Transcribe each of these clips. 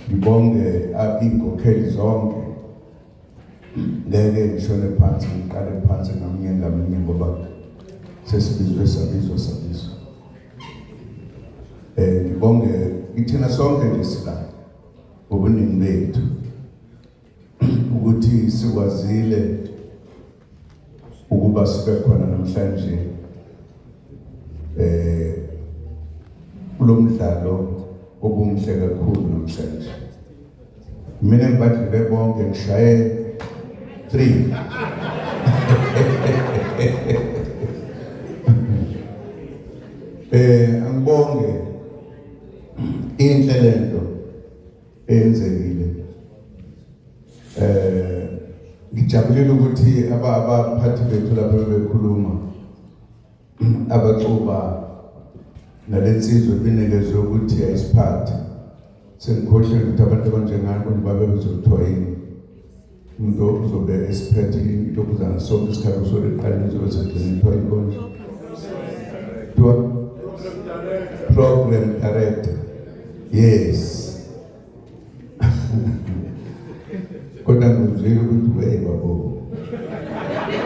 Ngibonge iy'nkokheli zonke, ngeke ngishone phansi, ngiqale phansi ngamunye ngamunye ngoba sesibizwe sabizwa sabizwa. Ngibonge kithina sonke nje sila ngobuningi bethu ukuthi sikwazile ukuba sibe khona namhlanje kulomdlalo obumhle kakhulu namhlanje. Mina ngibadlule bonke, ngishaye 3. Angibonge, inhle lento eyenzekile. Ngijabulile ukuthi abaphathi bethu lapha bekhuluma abaxuba nalensizwe binikezwe ukuthi ayisiphathe. Sengikhohlwe ukuthi abantu abanjengani konje babe bezothiwa yini, umuntu ozobe esiphethe intokuzana sonke isikhathi usuke eqaleni uzobe segcina kuthiwa yini konje, kuthiwa program director. Yes, kodwa ngizwile ukuthi wey babo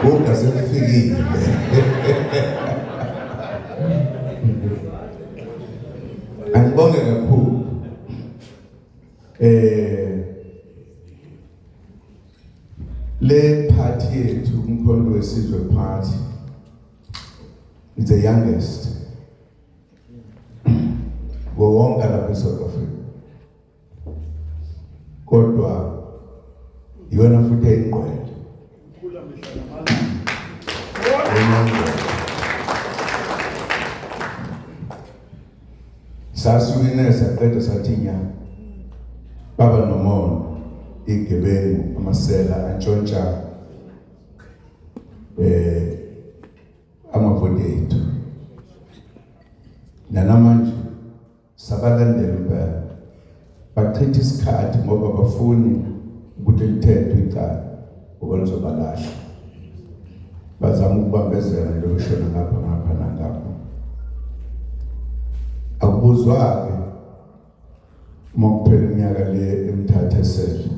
kodwa sekufikile. Angibonge kakhulu. Le party yethu, Umkhonto weSizwe Party, is the youngest wonke lapha eSouth Africa, kodwa iyona futhi eyingqwele. Sasuke saqeda sathi nya, baba nomona igebengu, amasela antshontsha amavoti ethu. Nanamanje sabalandela impela, bachitha isikhathi ngoba bafuni ukuthi lithethwe icala ngoba lizobalahla. Bazama ukubambezela nje, beshona ngapha ngapha nangapha. Akubuzwa-ke uma kuphela iminyaka le emithathu esele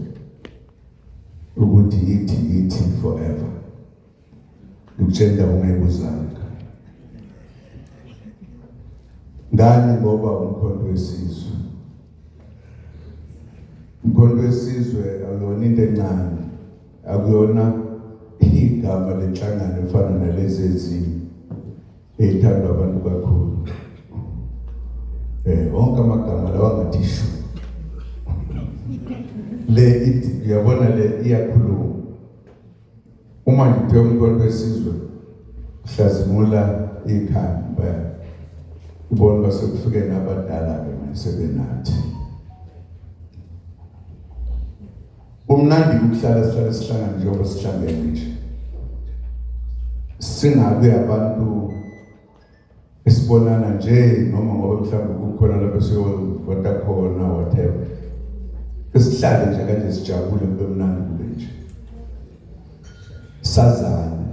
ukuthi yithi yithi forever. Ngikutshela indaba ungayibuzanga ngani, ngoba Umkhonto weSizwe, Umkhonto weSizwe akuyona into encane, akuyona igama lenhlangano efana nalezi ezinye eyithandwa abantu kakhulu. Wonke amagama lawa ngathi shu le ithi, uyabona, le iyakhuluma. Uma ngithe Umkhonto weSizwe, hlazimula ikhanda, ubona basekufike nabadala-ke manje sebenathi. Kumnandi ukuhlala sihlale sihlangane njengoba sihlangene nje, singabe abantu esibonana nje noma ngoba mhlawumbe kukhona lapho siyovota khona, whatever. Esihlale nje kanje, sijabule, kube mnandi, kube nje sazane,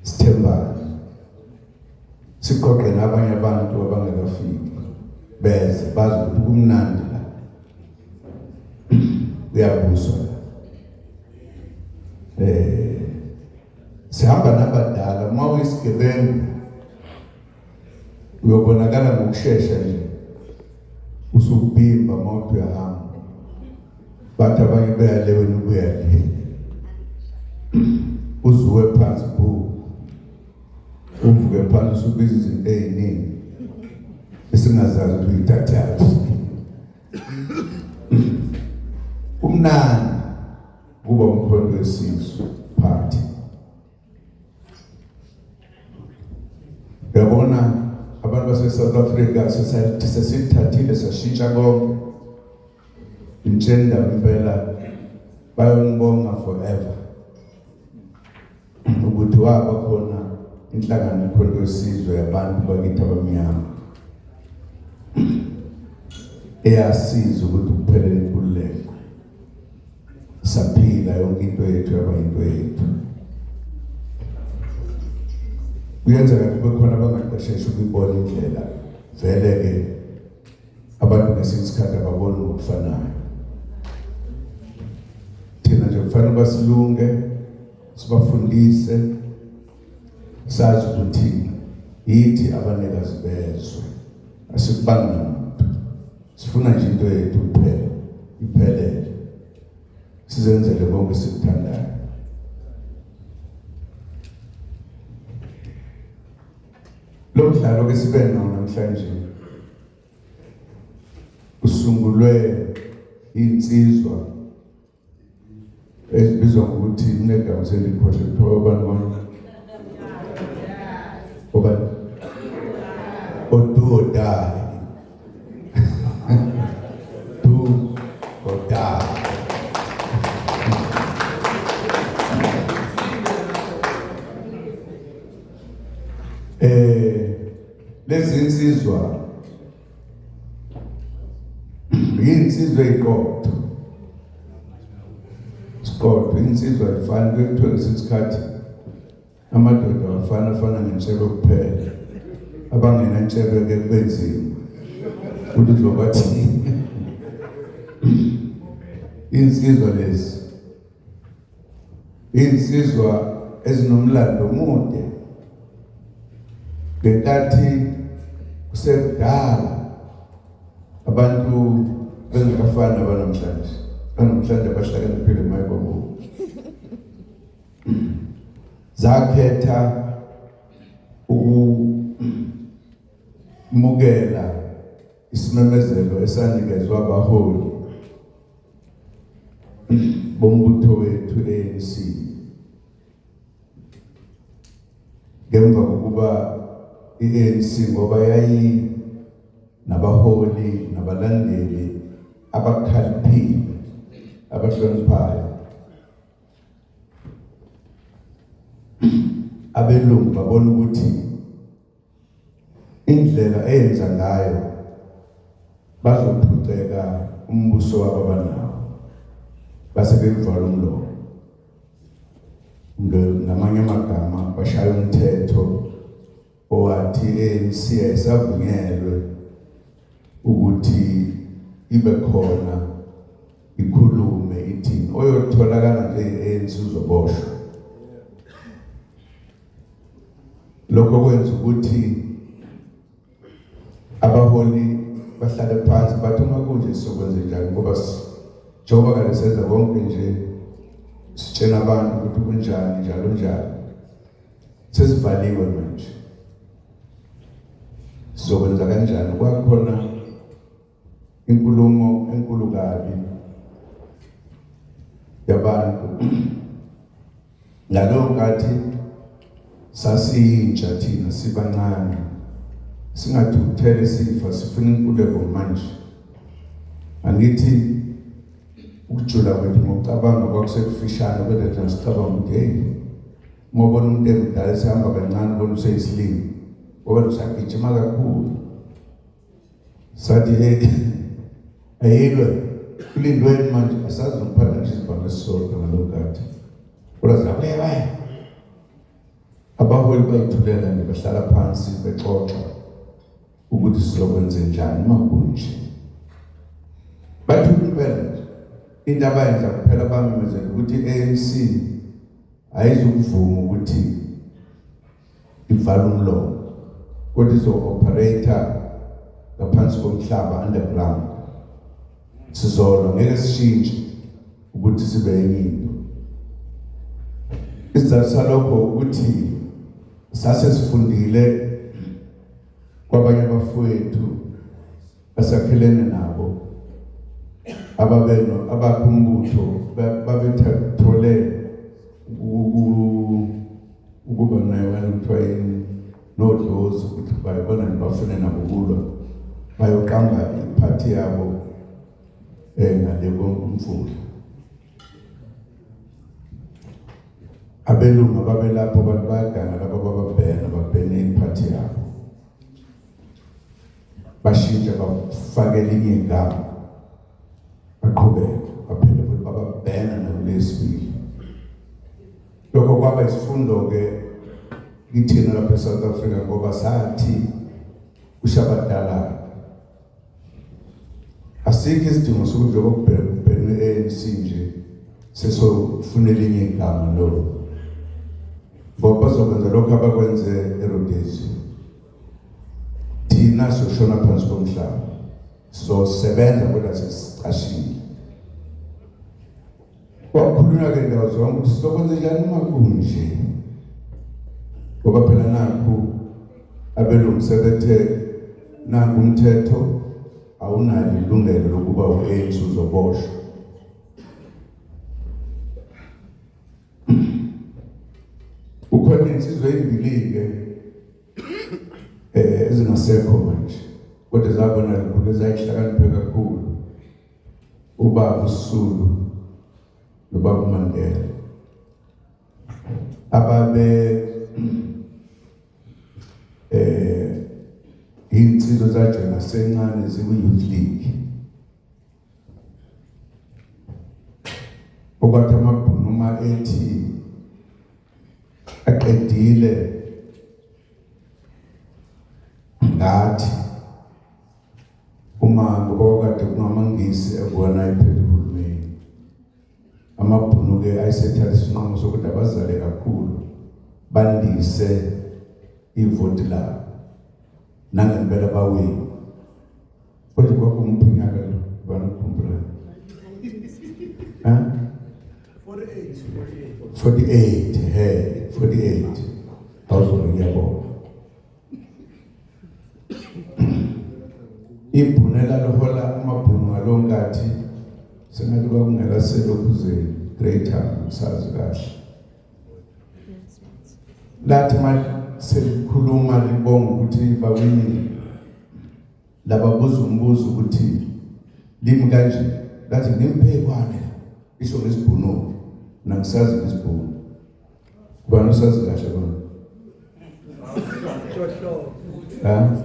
sithembane, siqoqe nabanye abantu abangekafiki beze bazi ukuthi kumnandi la, kuyabuswa la. Sihamba nabadala. Uma uyisigebengu uyobonakala ngokushesha nje, usubhimba uma uthi uyahamba, bathi abanye beyale, wena ubuya le, uzuwe phansi bu, uvuke phansi usubiza izinto ey'ningi esingazazi ukuthi uyithathaphi. Kumnandi kuba Umkhonto weSizwe Party. Uyabona, abantu base-South Africa sesithathile sashintsha konke intshenda impela, bayongibonga forever ukuthi waba khona inhlangano Umkhonto weSizwe yabantu bakithi abamnyama eyasiza ukuthi kuphelele inkululeko, saphila, yonke into yethu yaba into yethu. Kuyenzeka kube khona abangaqeshesha ukuyibona indlela vele ke. Abantu ngesinye isikhathi ababoni ngokufanayo. Thina nje kufanele uba silunge, sibafundise, sazi ukuthi yithi abanikazi bezwe, asikubangi namuntu, sifuna nje into yethu kuphela iphelele, sizenzele konke esikuthandayo. Lo mdlalo ke sibe nawo namhlanje usungulwe insizwa ezibizwa ngokuthi kunegama selikhohle kuthiwa obani bona obani o-do or die, do or die. Lezi insizwa insizwa eyiqotho, siqotho insizwa ayifani. Kuyekuthiwe ngesinye isikhathi amadoda awafana, afana ngentshebe kuphela, abangenantshebe ke kube nzima ukuthi uzobathini. Insizwa lezi insizwa ezinomlando omude. Ngenkathi kusekudala abantu bengakafani abanamhlanje, banamhlanje abahlakaniphile mayibobo, zakhetha ukumukela isimemezelo esanikezwa abaholi bombutho wethu ANC ngemva kokuba i-ANC, ngoba yayi nabaholi nabalandeli abakhaliphile abahloniphayo, abelungu babona ukuthi indlela eyenza ngayo bazophuceka umbuso wabo abanawo, base bevala umlomo. Ngamanye amagama, bashaya umthetho owathi ANC ayisavunyelwe ukuthi ibe khona, ikhulume ithini, oyotholakala nje i-ANC uzoboshwa. Lokho kwenza ukuthi abaholi bahlale phansi bathi, uma kunje sizokwenza njani, ngoba njengoba kade senza konke nje, sitshela abantu ukuthi kunjani njalo njalo, sesivaliwe manje, sizokwenza kanjani? Kwakhona inkulumo enkulu kabi yabantu ngaleyo nkathi. Sasiyintsha thina, sibancane, singathukuthele, sifa sifuna inkululeko manje. Angithi ukujula kwethu ngokucabanga kwakusekufishane, kodwa thina sicabanga ukuthi hey, ngobona umuntu emdala esehamba kancane, bona useyisilima ngoba usagijima kakhulu. Sathi hey, ayilwe, kulindweni manje, asazi nokuphatha nje isibhamu esisodwa ngalo nkathi, kodwa zabuye abaholi bayithulela nje, bahlala phansi bexoxa ukuthi sizokwenza njani uma kunje. Bathi impela nje into abayenza kuphela, bamemezela ukuthi i-ANC ayizukuvuma ukuthi ivala umlomo, kodwa izo-operate ngaphansi komhlaba, underground. Sizolwa, ngeke sishintshe ukuthi sibe enye into. Isizathu salokho ukuthi sase sifundile kwabanye abafowethu asakhelene nabo ababeno abakho umbutho, babethole ukuba nayo kuthiwa yini nodlozi, ukuthi bayibona nje bafune nabo ukulwa, bayoqamba iphathi yabo ngale komfula. Abelungu ababelapho abantu bayaganga laba, bababhena, babhene iphathi yabo, bashintsha bafake elinye igama, baqhubeka, baphinde futhi bababhena nakulesibili. Lokho kwaba isifundo-ke kithina lapha e-South Africa, ngoba sathi kushabadala. Asikho isidingo sokuthi njengoba kubhenwe i-ANC nje sesofuna elinye igama, no, ngoba bazokwenza lokho abakwenze eRhodesia. Thina soshona phansi komhlaba, sizosebenza kodwa sesicashile. Kwakhulunywa-ke ndawo zonke ukuthi sizokwenza njani uma kunje, ngoba phela nakhu abelungu sebethe nangu umthetho, awunalo ilungelo lokuba u-ANC uzoboshwa. Kukhona insizwa ezimbili-ke ezingasekho manje, kodwa zabona kakhulu, ezayihlakaniphe kakhulu, ubaba uSisulu nobaba uMandela, ababe insizwa zajoyina sencane ziku-Youth League. Okwathi amabhunu uma ethi aqedile ngathi uma ngoba kade kungamangisi ekuwona ephethe uhulumeni, amabhunu-ke ayesethatha isinqumo sokuthi abazale kakhulu bandise ivoti labo, nangempela bawini. Kodwa kwakumuphi unyaka lo bani ukukhumbula? Ha? 48. 48, he, 48. Awuzobe, ngiyabonga. Ibhunu elalihola amabhunu ngalowo nkathi sengathi kwakungelaselokhuzeni Greater, ngisazi kahle, lathi ma selikhuluma libonga ukuthi bawinile, lababuza umbuzo ukuthi limi kanje, lathi ngimphekwane isho ngesibhunu. Nangisazi ngesibhunu, ubani usazi kahle bona? Ha,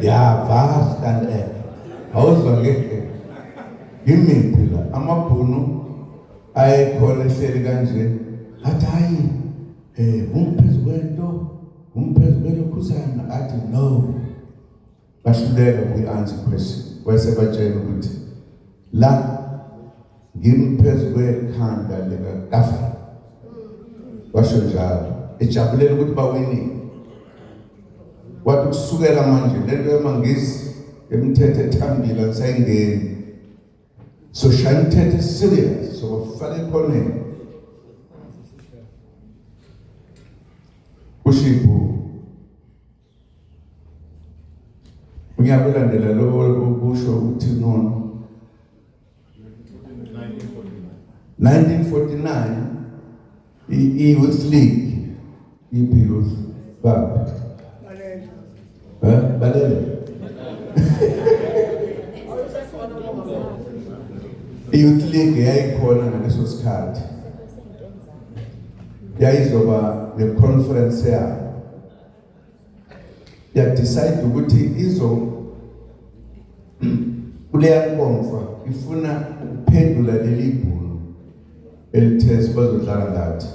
ja, was dann awuzwa ke yimiphi la amabhunu ayekhona ehleli kanje, athi hayi, umphezu kwento, umphezu kwelokhuzana, athi no, bahluleka kuyi-answer question. Wayesebatshela ukuthi la ngimphezu kwekhanda likakafa, washo njalo ejabulela ukuthi bawinile. Wathi kusukela manje lento yamangisi emithetho ethambile angisayingeni, so shaya imithetho serious, so bafaka ekhoneni ushiphu. Unyaka olandela lo okusho ukuthi nono 1949 i-Youth League, iphi youth baba? Eh, balele. I-Youth League yayikhona ngaleso sikhathi, yayizoba ne-conference yayo, ya-decide ukuthi izo kuleya nkomfa ifuna ukuphendula leli bhunu elithe bazodlala ngathi,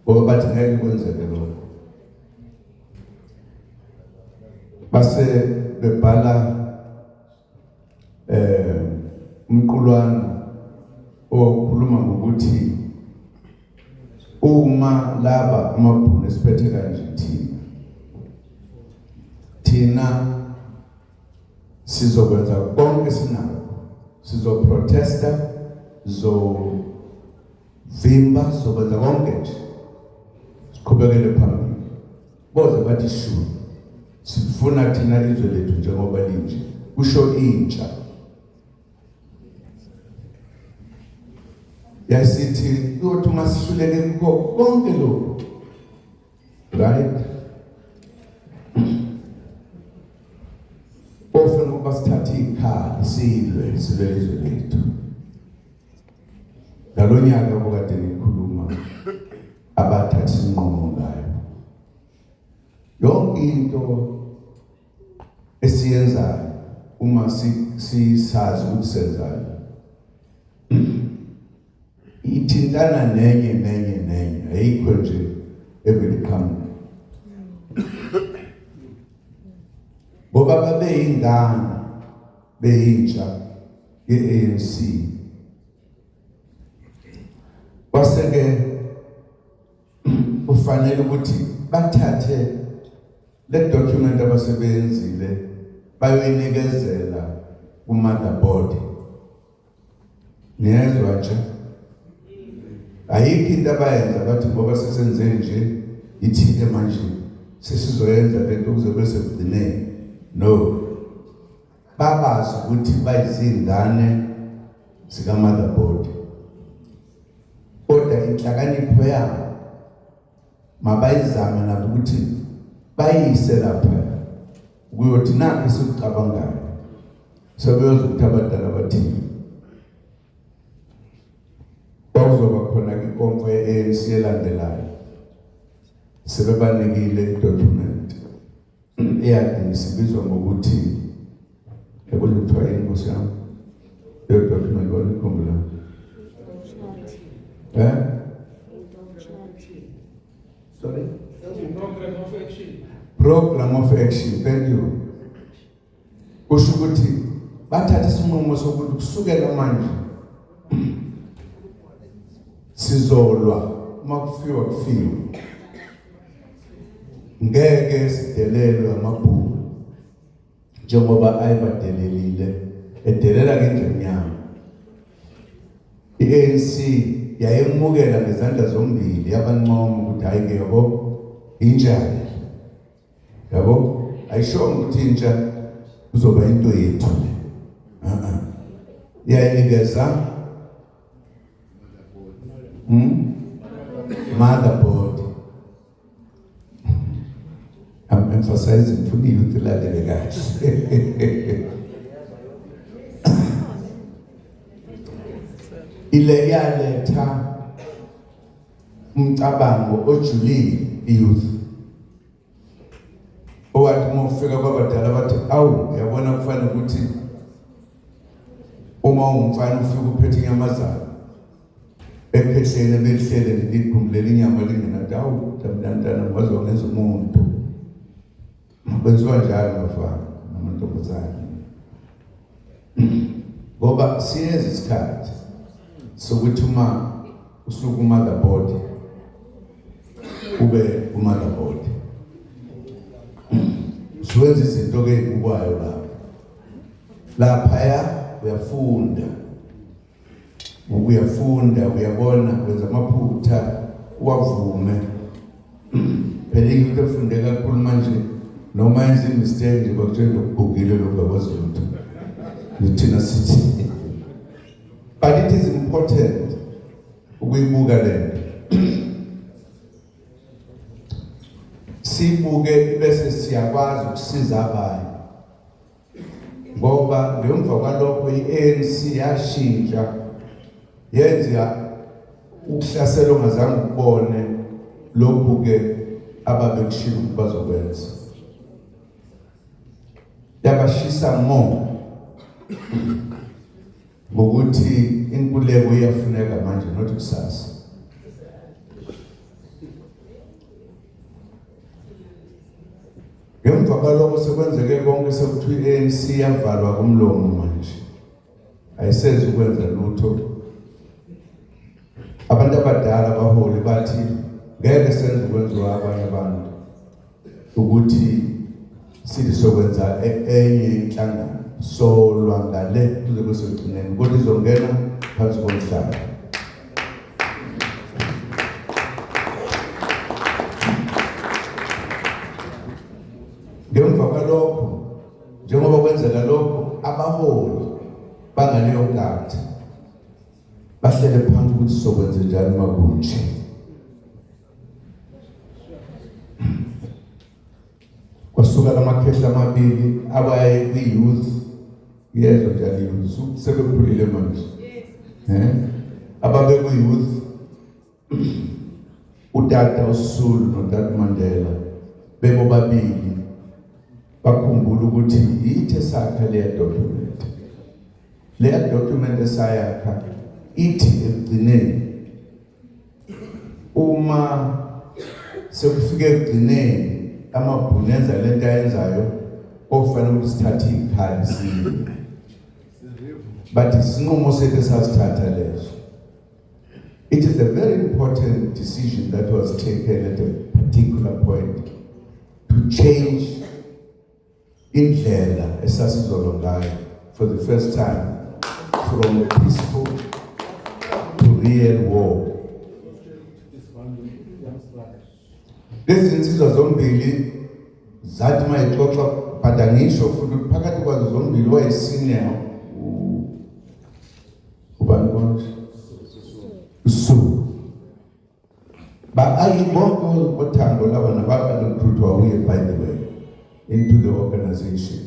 ngoba bathi ngeke kwenzeke lokho. Base bebhala umqulwana okhuluma ngokuthi uma laba amabhunu esiphethe kanje, thina sizokwenza konke sinako, sizoprotesta, zo vimba, sizokwenza konke nje, siqhubekele phambili boze bathi shu, sifuna thina izwe lethu njengoba linje, kusho intsha. Yasithi kuyothi uma sihluleke kukho konke lokhu, right, ofuna ukuba sithathe ikhali silwe, silwe izwe lethu. Ngalonyaka obukade nikhuluma abathatha isinqumo ngayo, yonke into esiyenzayo uma sisazi ukuthi senzani ithintana nenye nenye nenye, ayikho nje evele iqhamuke ngoba Ngoba babeyingane beyintsha ye-ANC. Kwase-ke kufanele ukuthi bathathe le document abasebenzile bayoyinikezela ku-motherboard. Niyezwa nje, ayikho into abayenza, bathi ngoba sesenze nje ithile manje sesizoyenza lento kuze bese kugcineni. No, babazi ukuthi bayizingane zika motherboard, kodwa inhlakanipho yabo mabayizame nabo ukuthi bayise lapha kuyothi nakho esikucabangayo, sebeyozwa ukuthi abadala bathini. Kwakuzoba khona inkomfa ye-ANC elandelayo, sebebanikile idocument eyagcina isibizwa ngokuthi ekuthiwa yini, nkosi yami, leyo document wanikhumbula? Eh, sorry. Program of action. Program of action, thank you. Kusho ukuthi bathatha isinqumo sokuthi kusukela manje sizolwa, uma kufiwa kufiwe, ngeke sidelelwe amabhulu njengoba ayebadelelile, edelela ngendlu emnyama. I-ANC yayemukela ngezandla zombili, yabancoma ukuthi hayi ke, yabo, injani, yabo, ayishongo ukuthi intsha kuzoba into yethu le, yayinikeza motherboard. I'm emphasizing, funa youth ilalele kahle. Ile yaletha umcabango ojulile youth, owathi uma ufika kwabadala bathi, awu, uyabona, kufanele ukuthi uma ungumfana ufike uphethe inyamazana ekhehleni belihlele likhumbulela inyama lingenathi, awu mntana, waze wangenza umuntu. Kwenziwa njalo bafana namantombazane, ngoba siyeza isikhathi sokuthi uma usuka umotherboard ube umotherboard, usuwenza izinto-ke ey'bukwayo lapha laphaya, uyafunda, uyafunda, uyabona, wenza amaphutha uwavume. Phela into efunde kakhulu manje, noma yenza imistake nje, bakutshela ukugugile lokhu, akwazi lutho. Thina sithi, but it is important ukuyibuka lento, sibuke bese siyakwazi ukusiza abanye, ngoba ngemva kwalokho i-ANC yashintsha, yenza ukuhlasela ongazange ukubone lokhu ke ababekushilo ukuthi bazokwenza, yabashisa mo ngokuthi inkululeko iyafuneka manje, not kusasa. Ngemva kwalokho sekwenzeke konke, sekuthiwa i-ANC yavalwa kumlomo manje, ayisezi ukwenza lutho. Abantu abadala, abaholi bathi ngeke senze ukwenziwa abanye abantu ukuthi sithi sokwenza enye inhlangano, solwa ngale kuze kube sekugcineni, kodwa izongena phansi komhlaba. Ngemva kwalokho, njengoba kwenzeka lokho, abaholi bangaleyo nkathi bahlele phansi ukuthi sokwenze njani makunje. Kwasuka lamakhehla amabili abaye kwi-youth, yezwa njalo youth, sebekhulile manje, ababe kwi-youth, utata uSisulu notata Mandela, bebobabili bakhumbula ukuthi yithi esakha leya document. Leya document esayakha ithi ekugcineni, uma sekufike ekugcineni amabhunu enza lento ayenzayo. Ofanele ukuthi sithathe izikhali siye, but isinqumo sethu esasithatha leso, it is a very important decision that was taken at a particular point to change indlela esasizolwa ngayo for the first time from peaceful to real war. Lezi zinsizwa zombili zathi uma ixoxa, but angisho futhi ukuthi phakathi kwazo zombili wayesenior ubani konje uSulu. Ba ayi bonke othango laba nabarecruitwa uye, by the way, into the organization.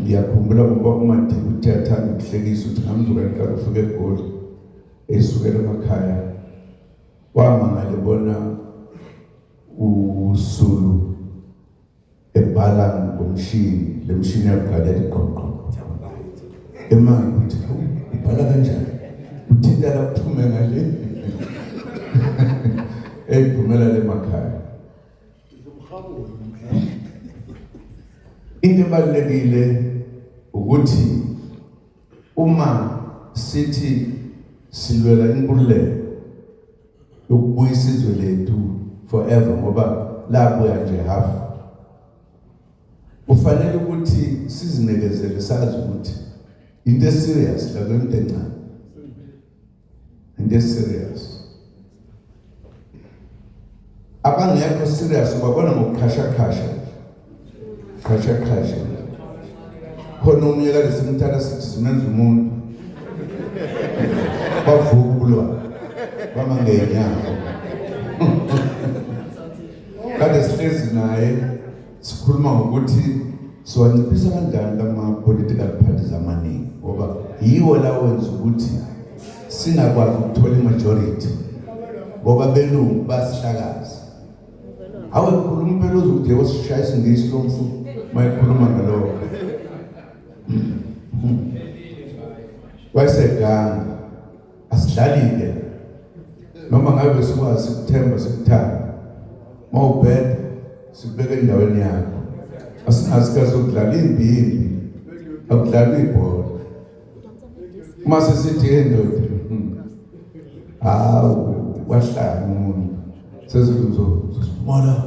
Ngiyakhumbula ngoba uMadiba uthi athanda ukuhlekisa ukuthi ngamzuka ngiqala ufika eGoli esukela emakhaya, wamangala ebona uSulu ebhala ngomshini, le mshini yaqala ethi qoqo, emanga ukuthi, "Hawu, ubhala kanjani? Uthinta la kuphume ngale eyiphumela le makhaya." Into ebalulekile ukuthi uma sithi silwela inkululeko yokubuyisa izwe lethu forever, ngoba labuya nje half, kufanele ukuthi sizinikezele, sazi ukuthi into eserious la, into encane, into eserious. Abangekho serious ubabona ngokuqhasha qhasha qhasha qhasha. Khona omunye kade simthanda sithi simenza umuntu, bavuka ubulwane bama ngeenyawo. Kade sihlezi naye sikhuluma ngokuthi siwanciphisa kanjani lama-political parties amaningi, ngoba yiwo la wenza ukuthi singakwazi ukuthola i-majority, ngoba belungu basihlakaza. Hawe, khuluma impela uzokuthi yebo, sishaya isiNgisi lo mfu uma ekhuluma ngalokho. Wayeseganga asidlali-ke, noma ngabe sikwazi sikuthemba, sikuthanda, mawubheda sikubeka endaweni yakho. Asinaso isikhathi sokudlala imbi imbi, akudlalwa ibhola. Uma sesithi endoda, hawu, wahlanya umuntu, sesithi ngizosibona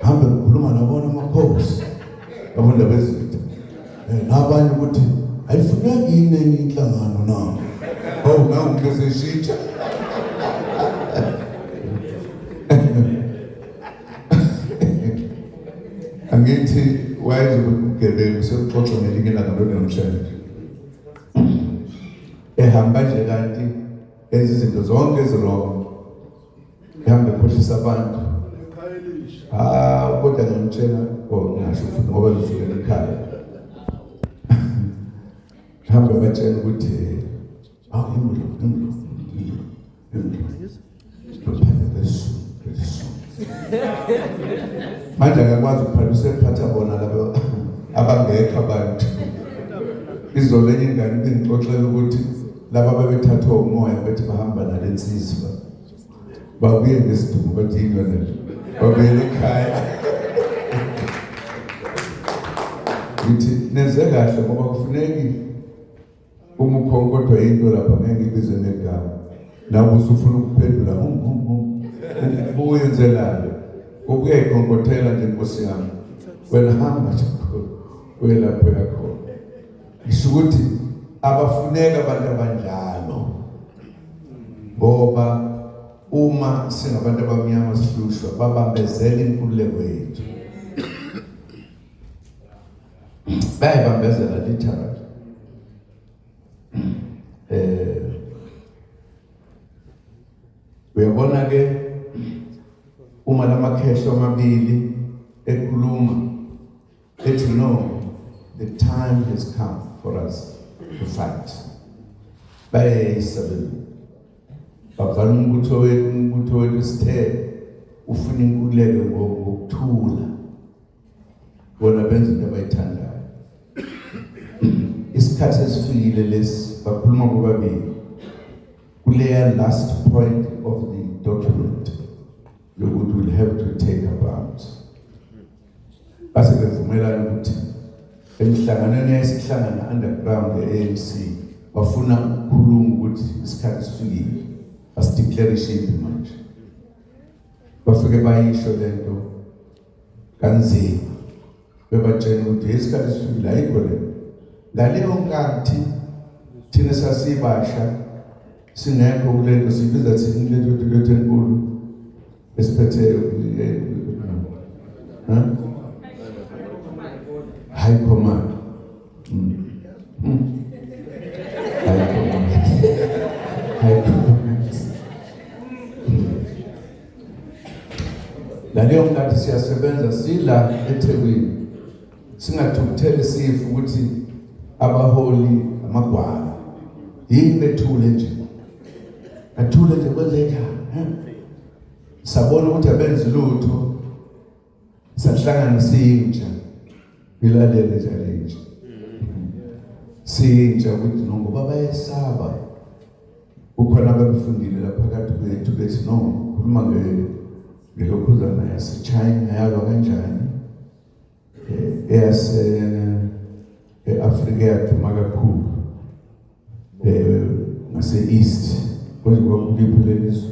hambe ngikhuluma nabona amakhosi, yabo, ndaba ezitha nabanye ukuthi ayifuneki yini enye inhlangano na. Oh, nangu ngeseshintsha. Angithi wayezobe ubugebengu sekuxoxa ngelinye ilanga lona namhlanje, ehamba nje kanti enza izinto zonke eziwrong, ehamba ekhohlisa abantu. Ah, kodwa ngiyamtshela, oh, ngingasho futhi ngoba ngizukela ekhaya, mhlawumbe batshela ukuthi awu, imlo imlo imlo imlo lophatha very soon, very soon. Manje akakwazi ukuphatha, usephatha bona laba abangekho abantu. Izolo enye ingane ibingixoxela ukuthi laba babethathwa umoya bethi bahamba nale nsizwa, babuye ngesidumbu, bathi yini yona le, babuyele ekhaya. Ngithi nenze kahle, ngoba kufuneki uma ukhonkodwa into lapha, ngeke ngibize negama, nawe usufuna ukuphendula hum hum hum, uyenzelani? Ukuyayikhonkotela nje, nkosi yami. Wena hamba nje uye lapho yakhona. Ngisho ukuthi abafuneka abantu abanjalo, ngoba uma singabantu abamnyama sihlushwa, babambezela inkululeko yethu, bayayibambezela literally. Uyabona ke, uma lamakhehlo amabili ekhuluma ethi, "No, the time has come for us to fight," bayayisabela, bavala umbutho wethu. Umbutho wethu sithe ufuna inkululeko ngokuthula, bona benza into abayithandayo. Isikhathi esifikile lesi, bakhuluma bobabili kuleya last point of the document yokuthi we'll have to take up arms. Base bevumelana ukuthi emhlanganweni eyayisihlangana underground e-ANC bafuna ukukhuluma ukuthi isikhathi sifikile, asideclare impi manje. Bafike bayisho lento kanzima, bebatshela ukuthi isikhathi sifikile, ayikho le. Ngaleyo nkathi thina sasibasha singekho kulento, sibiza thina lento lethu enkulu esiphethe high command. High command, high command. Ngaleyo nkathi siyasebenza sila eThekwini, singathukutheli sifu ukuthi abaholi amagwala yini, bethule nje, athule nje, kwenze njani? Sabona ukuthi abenzi lutho, sahlangana siyintsha, ngilalele njalo intsha, siyintsha ukuthi no, ngoba bayesaba. Kukhona ababefundile lapha phakathi kwethu bethi no, khuluma ngelokhuzana yaseChina yalwa kanjani, eyase e-Afrika yaduma kakhulu ngase East, konje kwakuliphi lelizwe,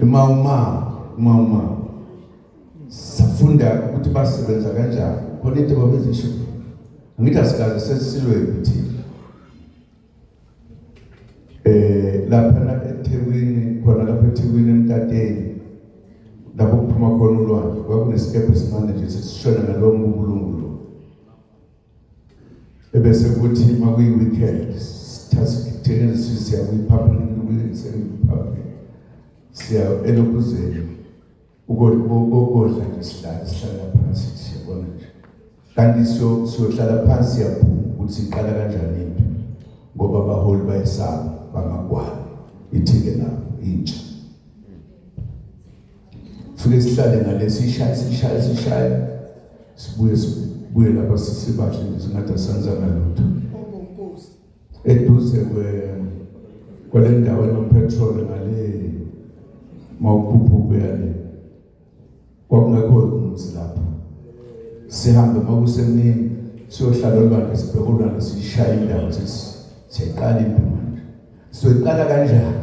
Mau Mau, Mau Mau. Safunda ukuthi basebenza kanjani khona, into babezisho. Angithi asikaze sesilwe thina lapha eThekwini, khona lapha eThekwini emtateni lapho kuphuma khona ulwandle, kwakunesikebhe esincane nje sesishona ngalowo mbulungu lo, ebese kuthi makuyi-weekend sithathe siya kwi-public, public siya elokhuzeni ukodla nje, sihlale sihlala phansi, siyabona nje kanti siyohlala phansi, siyaphuma ukuthi siqala kanjani impi, ngoba abaholi bayesaba, bamagwala ithike nabo intsha. Fike sihlale ngale, sishaye sishaye sishaye, sibuye sibuye lapha sisibahle nje singathi asenzanga lutho. Eduze kwe kwale ndawo enopetrol ngale mawukhuphuka uyale, kwakungekho umuzi lapha. Sihambe makusemini siyohlala olwandle, sibheke olwandle, sishaye indawo, siyayiqala impi manje. Siyoyiqala kanjani?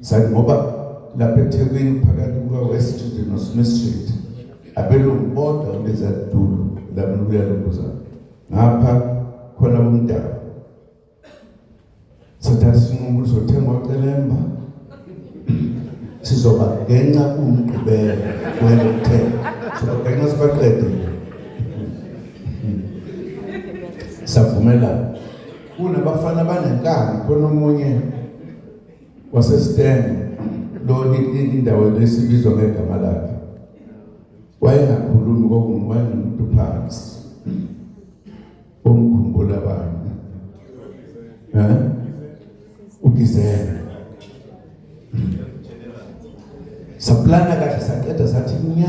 Sathi ngoba lapha eThekwini phakathi kuka-West Street no-Smith Street abelungu bodwa kuleza tulo lapho kuyalokuzana ngapha khona bomdabu. Sathatha isinqumo ukuthi sothenga ocelemba, sizoba genca umgqibelo wena ukuthenga, sobagenca sibaqede. Savumelana kunabafana abanenkani khona, omunye wasesitenge lo, indawo lesibizwa ngegama lakhe, wayengakhulumi, wayengumuntu phansi omkhumbula abanye, ugizela. Saplana kahle, saqeda, sathi nya,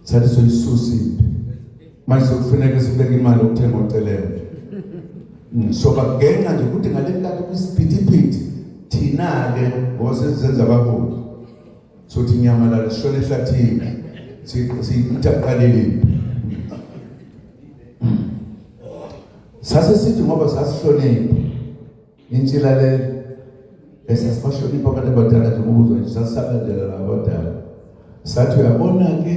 sathi soyisusa impi manje, sekufuneka sibeke imali yokuthenga ocelembe. Soba genqa nje ukuthi ngale nkathi kwisiphithiphithi thina-ke ngoba sesizenza abaholi, sothi nyamalala sishone ehlathini, sithi aqalile impi. Sase sithi ngoba sasihlonipha intshilalelo, esasibahlonipha abantu abadala nje, ngokuzwa nje sasisalandela nabadala, sathi uyabona-ke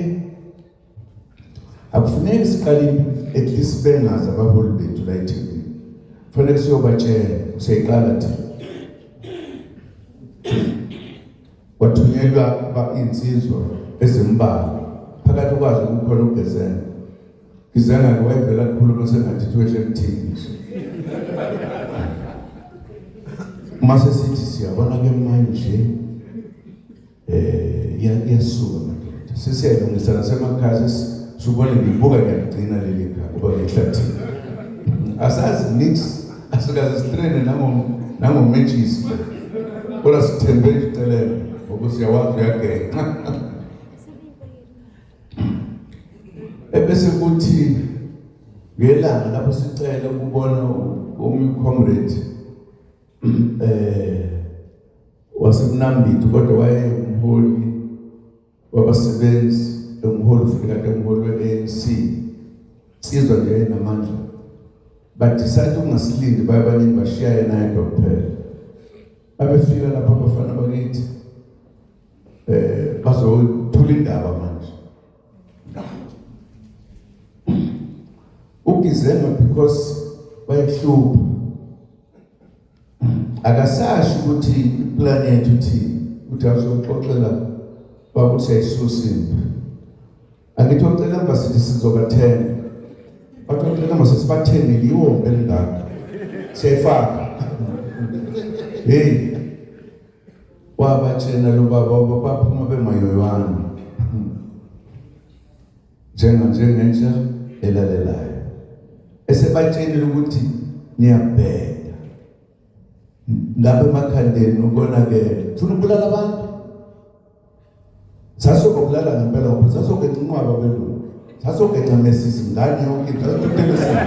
akufuneki siqale impi, at least bengazi abaholi bethu la eThekwini, kufanele siyobatshela siyayiqala thina. Kwathunyelwa insizwa ezimbalwa, phakathi kwazo kukhona uGezenga. Gezenga-ke wayevela kukhuluma sengathi thiwehle emthini nje. Uma sesithi siyabona-ke manje iyasuka madoda, sesiyalungisa nasemakhaya, sibone ngibuka ngiyagcina leli khaya ngoba ngihlathini asazi nix, asikaze sitrene nangomentshisi, kodwa sithembe nje ucelembe ngoba siyawazi uyagenca. Ebese kuthi ngelanga lapho sicela ukubona omunye comrade waseMnambithi, kodwa waye ewumholi wabasebenzi, ewumholi futhi kade ewumholi we-ANC, insizwa nje enamandla. Ba-decide ukungasilindi, baye abaningi bashiya yena yedwa kuphela. Babefika lapha abafana bakithi bazothula indaba manje. Ugizema because wayehlupha, akasasho ukuthi iplan yethu uthini, uthi awuzoxoxela bakuthi ayisusa impi. Angithi ocela emva sithi sizobathenga, bathi ocela emva sesibathengile iwombe elingaka siyayifaka. Hey, wabatshena lo baba, baphuma bemayoywana njengentsha elalelayo, esebatshenile ukuthi niyabheda lapha emakhandeni ukonakele, ufuna ukubulala abantu. Sasokubulala ngempela ngoba sasogenca inqwaba belungu, sasogenca mesisi ngane yonke into, sasothuthele.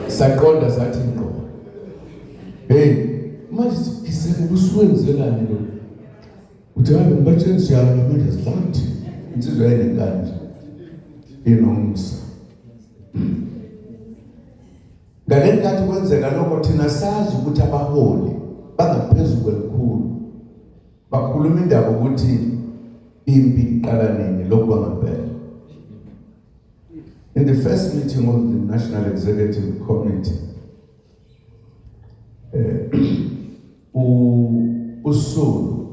Saqonda sathi ngqo, hey, manje sigisele kusuwenzelani lo? Uthi hayi, ngibatsheni siyalwa manje, sidlathi insizwa yayinenkani nje inomsa. Ngale nkathi kwenzeka lokho, thina sazi ukuthi abaholi bangaphezu kwelikhulu bakhuluma indaba ukuthi impi iqala nini lokhu kwangempela. In the first meeting of the National Executive Committee, uSulu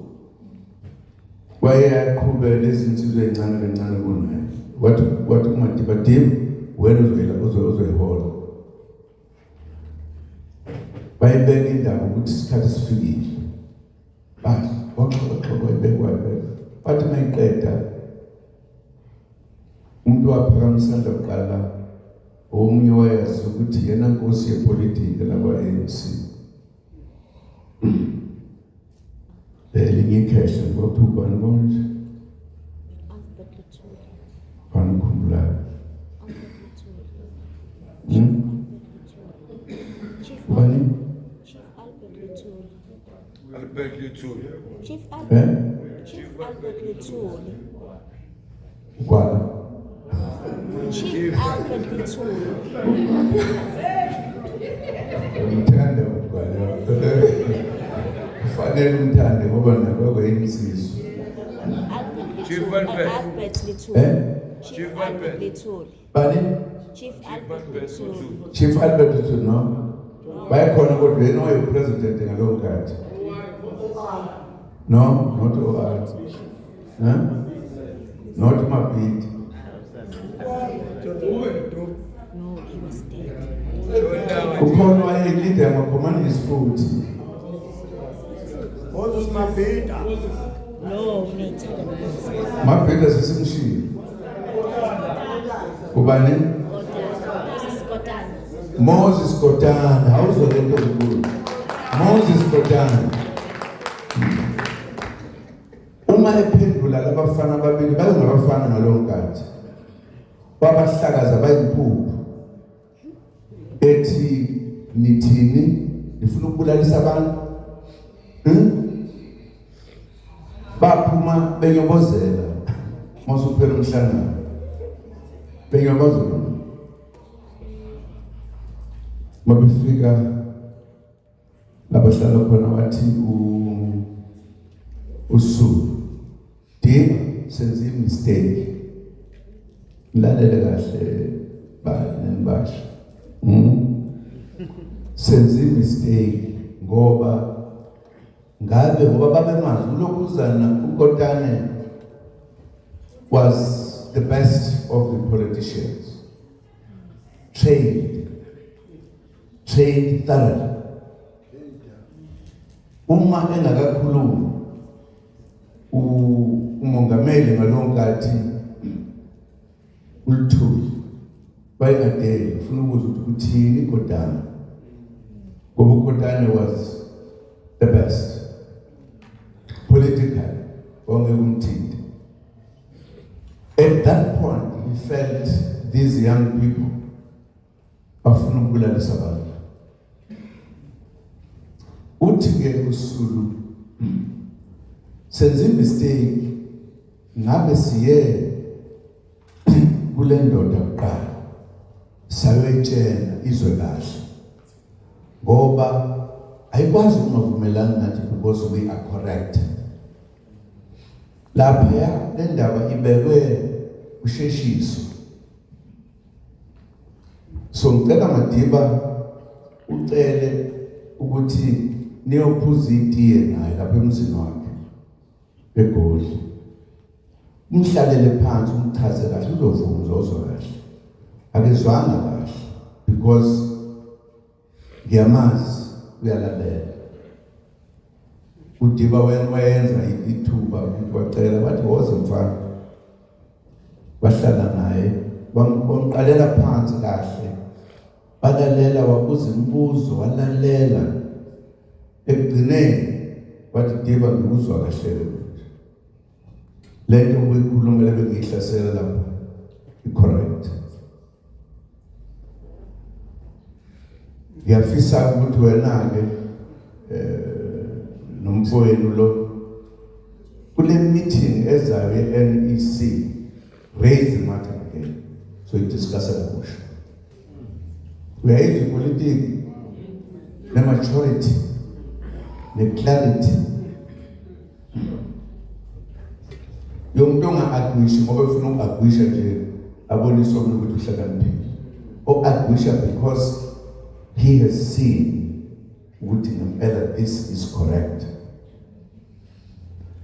wayeyaqhubela izinsizwa ey'ncane kancane kunaye, wathi kuMadiba, Diba, wena uzoyihola. Bayibeka indaba ukuthi isikhathi sifikile, waxoxoxo wayibeka wayibeka, bathi mayiqeda umuntu waphakamisa isandla kuqala, omunye wayazi ukuthi yena nkosi yepolitiki lakwa-ANC, elinye ikhehla kwakuthiwa ubani konje, bani ukhumbulayo? Ubani? Chief Albert Luthuli. Albert Luthuli. Chief Eh? Albert, Chief Albert Luthuli. Kwala. Chief Albert Luthuli. Umthande uGwala. Kufanele umthande ngoba naye kwakuyinsizwa. Albert Chief Luthuli. Albert. Albert Luthuli. Eh? Chief Chief Albert Albert. Luthuli. Bani? Chief Chief Albert Albert Luthuli. Luthuli. Chief Albert Luthuli, no? Bayekhona kodwa yena wayepresident ngalowo nkathi. No, not OR. Huh? Not Mabhidi. No, he was dead. Kukhona wayeleader yamakomanisi futhi. Moses Mabhida. No, ngiyayithanda Moses. Mabhida sesimshilo. Ubani? Kotane. Moses Kotane. Moses Kotane, awuzwa lento enkulu. Moses Kotane. Uma ephendula labafana ababili, bayengabafana ngalowo nkathi. Wabahlakaza bayimpuphu. Ethi nithini, nifuna ukubulalisa abantu? Baphuma benyobozela masuphela umhlangano. Benyobozela. Mabefika labahlala khona wathi uSulu, Diba, senze mistake. Lalele kahle ba nibasha. Senze mistake ngoba ngabe ngoba babemazi ulokhuzana uKotane was the best of the politicians. Trained. Trained thoroughly. Uma engakakhulumi umongameli ngalowo nkathi uLuthuli wayengadeli, ufuna ukuzwa ukuthi uthini Kotane, ngoba uKotane was the best politically, wonke kumthinte. At that point he felt these young people bafuna ukubulalisa abantu. Uthi ke uSulu, senze mistake, ngabe siye kule ndoda kuqala sayoyitshela izwe kahle, ngoba ayikwazi ukungavumelani nathi because we are correct. Lapha le ndaba ibekwe usheshiso. So ngicela Madiba ucele ukuthi niyophuza itiye naye lapha emzini wakhe eGoli, umhlalele phansi, umchaze kahle, uzovuma, uzozwa kahle. Akezwanga kahle because ngiyamazi, uyalalela. Udiba wena wayenza ithuba ukuthi wacela, wathi woze mfana, wahlala naye, wamqalela phansi kahle, balalela, wabuza imibuzo, walalela. Ekugcineni wathi, Diba, ngikuzwa kahle manje, lento obuyikhuluma lebe ngiyihlasela lapha i-correct. Ngiyafisa ukuthi wena-ke nomfowenu lo kule meeting ezayo ye-NEC, raise the matter again so i-discuss kabusha. Uyayizwa ipolitiki ne-maturity ne-clarity yomuntu onga-agwishi ngoba efuna uku-agwisha nje, abonise omunye ukuthi uhlakaniphile, o-agwisha because he has seen ukuthi ngempela this is correct.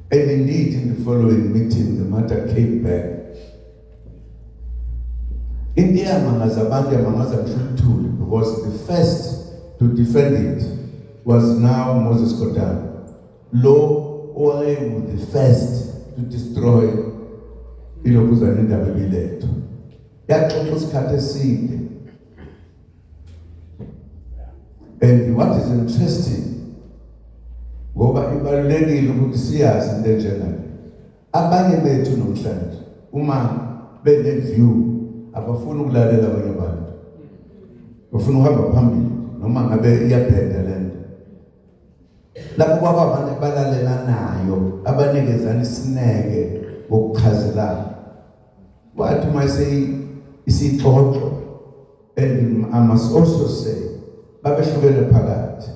And indeed, in the following meeting the matter came back. Into eyamangaza abantu, yamangaza ngisho uLuthuli, because the first to defend it was now Moses Kotane, lo owayewu the first to destroy ilokhuzana, indaba ebilethu yaxoxa isikhathi eside. And what is interesting, ngoba ibalulekile ukuthi siyazi into enjengale, abanye bethu namhlanje uma bene view abafuni ukulalela abanye abantu, bafuna ukuhamba phambili noma ngabe iyabheda lento. Lapho kwaba abantu abalalelanayo, abanikezana isineke ngokuchazelana. Wathi uma isixoxo, and I must also say babehlukene phakathi,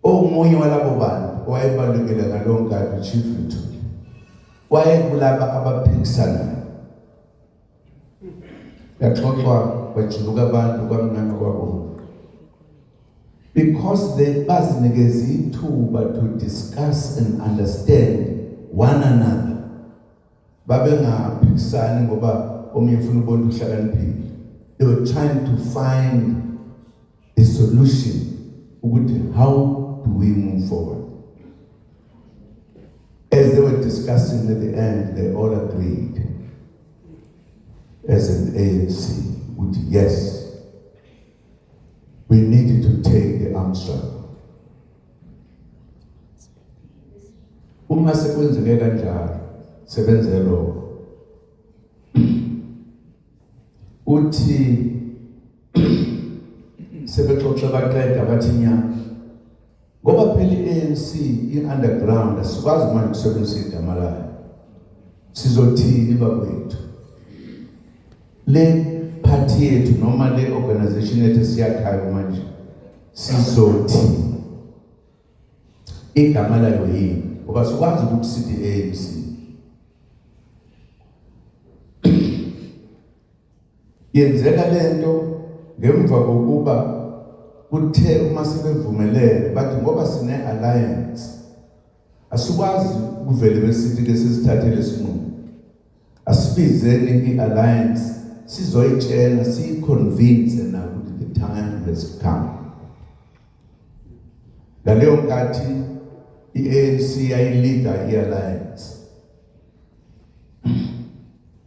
omunye walabo bantu owayebalulekile ngalowo nkathi, uChief Luthuli, wayekulaba abaphikisanayo. Yaxoxwa, kwajuluka abantu, kwamnyama kwabomvu, because they bazinikeza ithuba to discuss and understand one another. Babengaphikisani ngoba omunye ufuna ukubona uhlakaniphile. They were trying to find a solution ukuthi how do we move forward. As they were discussing, at the end they all agreed as an ANC ukuthi yes, we need to take the armed struggle. Uma sekwenzeke kanjalo, sebenze lokho, uthi sebexoxe baqeda, bathi nya, ngoba phela i-ANC i-underground, asikwazi manje ukusebenzisa igama layo, sizothini bakwethu le party yethu noma le organization yethu esiyakhayo manje, sizothi igama layo yini, ngoba sikwazi ukuthi sithi ANC. Yenzeka lento ngemva kokuba kuthe uma sebevumelene, bathi ngoba sine alliance asikwazi ukuvele besithi ke sesithathe lesinqumo, asibizeni i-alliance sizoyitshela, siyi-convince na ukuthi the time has come. Ngaleyo nkathi i-ANC yayi-leader i-alliance,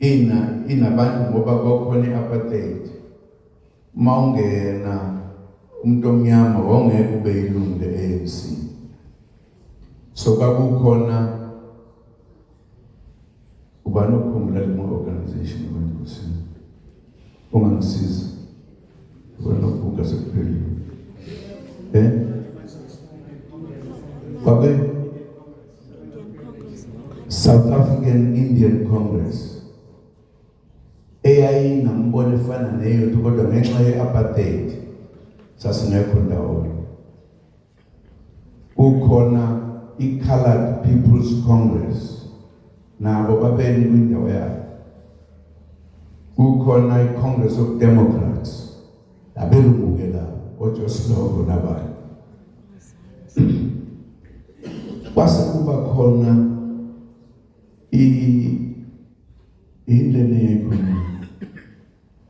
ina inabantu, ngoba kwakhona i-apartheid, uma ungena umuntu omnyama wawungeke ube ilungu le-ANC. So kwakukhona ubani okhumbula le organization abantu kusini ongangisiza, ubani obuka sekuphelile. Kwabe Indian Congress no South African Indian Congress eyayinambono efana neyethu, kodwa ngenxa ye-apartheid sasingekho ndawonye. Kukhona i-Colored People's Congress, nabo babeni kwindawo yabo. Kukhona i-Congress of Democrats, abelungu ke labo, oJoe Slovo nabanye. Kwase kuba khona indlela yekhona.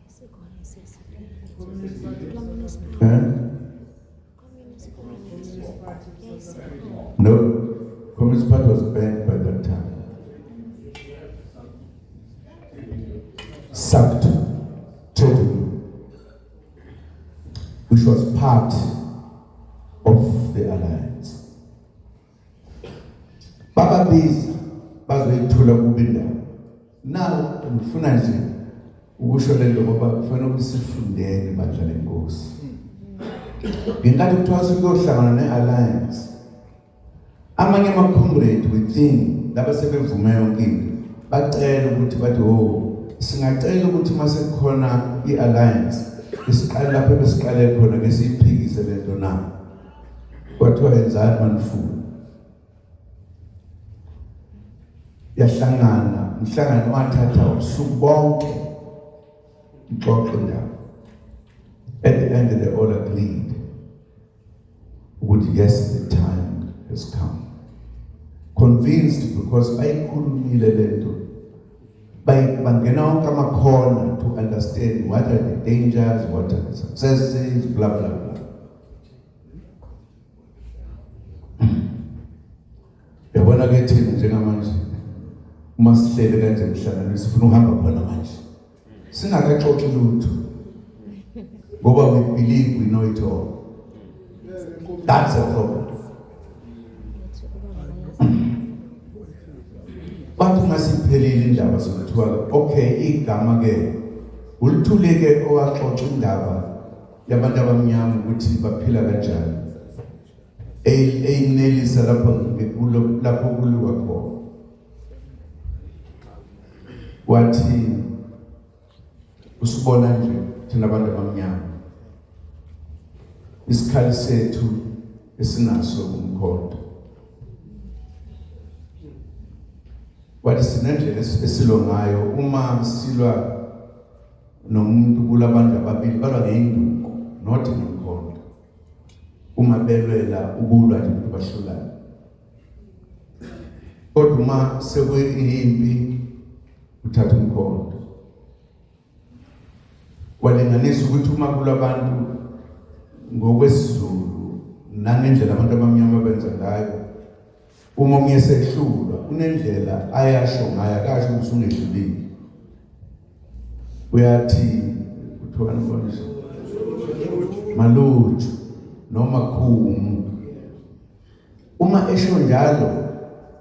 Isikhona sesi. Communist Eh? Communist Party. Yayisikhona. No, Communist Party was banned by that time. SACTU, Trade Union, which was part of the alliance. Bababiza bazoyithula kuba indaba. Now ngifuna nje ukusho lento ngoba kufanele ukuthi sifundeni bandla lenkosi. Ngenkathi kuthiwa sikuyohlangana ne-alliance, amanye ama-comrade within laba sebevume yonke into bacela ukuthi, bathi, "Oh, singacela ukuthi uma sekukhona i-alliance isiqale lapho besiqale khona, ke siyiphikise lento na?" Kwathiwa, "Yenzani manifuna." Yahlangana umhlangano, wathatha ubusuku bonke ixoxe indaba. At the end they all agreed ukuthi yes, the time has come, convinced because bayikhulumile lento, bangena wonke amakhona to understand what are the dangers, what are the successes, blah blah blah. Yabona ke, thina njengamanje uma sihlele kanje emhlanganweni, sifuna ukuhamba khona manje singakaxoxi lutho, ngoba we believe we know it all. That's a problem. Bathi ungasiphelile indaba, sokuthiwa okay, igama ke uLuthuli ke owaxoxa indaba yabantu abamnyama ukuthi baphila kanjani, eyinelisa lapho kulo lapho kuliwa khona. Wathi, "Usibona nje thina abantu abamnyama, isikhali sethu esinaso umkhonto." Wathi, "Sinendlela esilwa ngayo. Uma silwa nomuntu, kulabantu ababili balwa ngeinduku, not ngomkhonto. Uma belwela ukulwa nje ukuthi bahlulane, kodwa uma sekuyimpi uthatha umkhonto." Walinganisa ukuthi uma kulabantu ngokwesiZulu nangendlela abantu abamnyama benza ngayo, uma omunye sehlulwa unendlela ayasho ngayo, akasho ukuthi ungehlulile, uyathi kuthiwa konje maluju noma khumu. Uma esho njalo,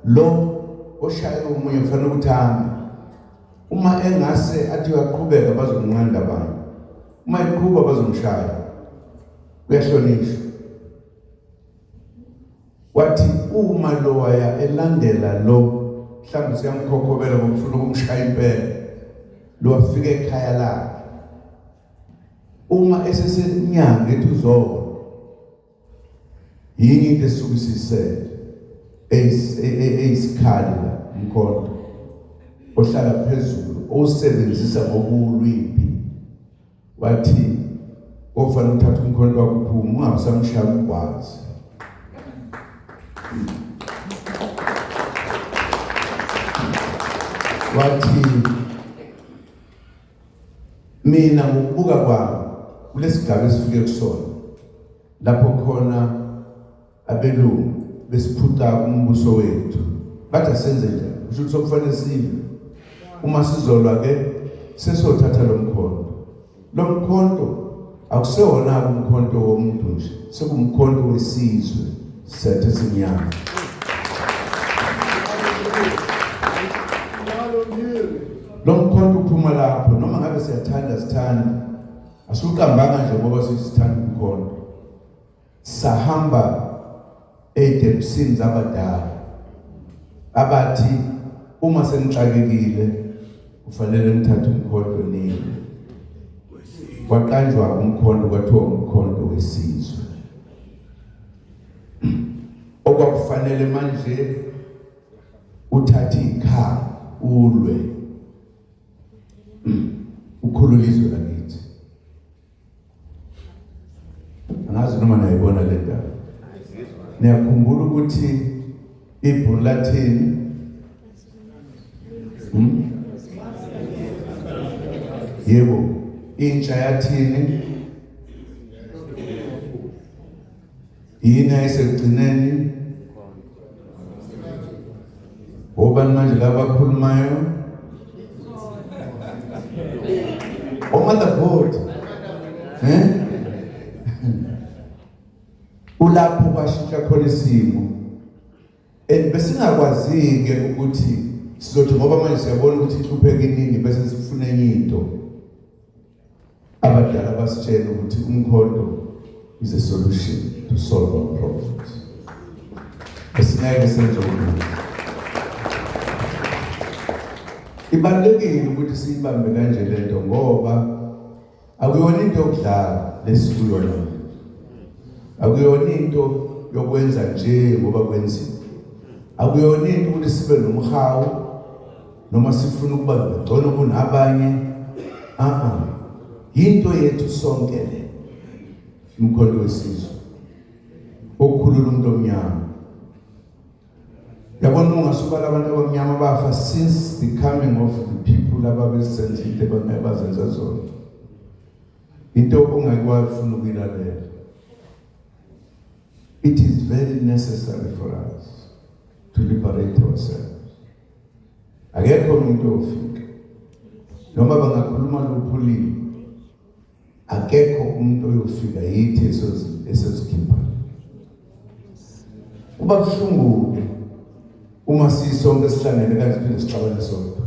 lo oshaye omunye kufanele ukuthi ame. Uma engase athi uyaqhubeka, bazomnqanda abanye. Uma eqhuba, bazomshaya. Uyahlonishwa. Wathi uma lo waya elandela lo, mhlawumbe siyamkhokhobela ngokufuna ukumshaya impela, lo wafika ekhaya lakhe, uma esesenyanga ethi uzona yini into esuke isisele eyisikhali la, umkhonto ohlala phezulu owusebenzisa ngokulwimpi. Wathi ofanele uthathe umkhonto wakho uphume, ungabe usamshaya ukwazi. Wathi, "Mina ngokubuka kwami kulesigaba esifike kusona, lapho khona abelungu besiphuca umbuso wethu, bathi asenze njani, kusho ukuthi sokufanele silwe. Uma sizolwa ke, sesothatha lo mkhonto. Lo mkhonto akusewona umkhonto womuntu nje, sekumkhonto wesizwe sethu esimnyama." Lo mkhonto uphuma lapho, noma ngabe siyathanda sithanda, asiuqambanga nje ngoba sisithanda umkhonto. Sahamba. Ey'tebhisini zabadala abathi uma senixakekile kufanele nithathe umkhonto niye. Kwaqanjwa umkhonto kwathiwa umkhonto wesizwe. Okwakufanele manje uthathe ikhaya ulwe ukhulula izwe lakithi. Angazi noma nayibona le ndaba. Niyakhumbula ukuthi ibhunu lathini? Hmm? Yebo, intsha yathini? Yini ayisekugcineni? Obani manje laba abakhulumayo? O-motherboard. Eh? Kulapho kwashintsha khona isimo. And besingakwazi-ke ukuthi sizothi ngoba manje siyabona ukuthi inhlupheko iningi bese sifuna enye into. Abadala basitshela ukuthi umkhonto is a solution to solve our problems. Esingeke senze okunye. Ibalulekile ukuthi siyibambe kanje lento ngoba akuyona into yokudlala lesikuyona manje. Akuyona into yokwenza nje ngoba kwenziwa. Akuyona into ukuthi sibe nomhawu noma sifuna ukuba ngcono kunabanye. A-a. Yinto yethu sonke le. Umkhonto wesizwe. Okukhulula umuntu omnyama. Yabona uma ungasubala abantu abamnyama bafa since the coming of the people ababesenza into abazenza zona. Into ongeke wafuna ukuyilalela. It is very necessary for us to liberate ourselves. Akekho umuntu ofika. Noma bangakhuluma luphulile. Akekho umuntu oyofika yithi esozikhipha. Kuba buhlungu uma sisonke sihlangene kanje siphinde sixabane sonke.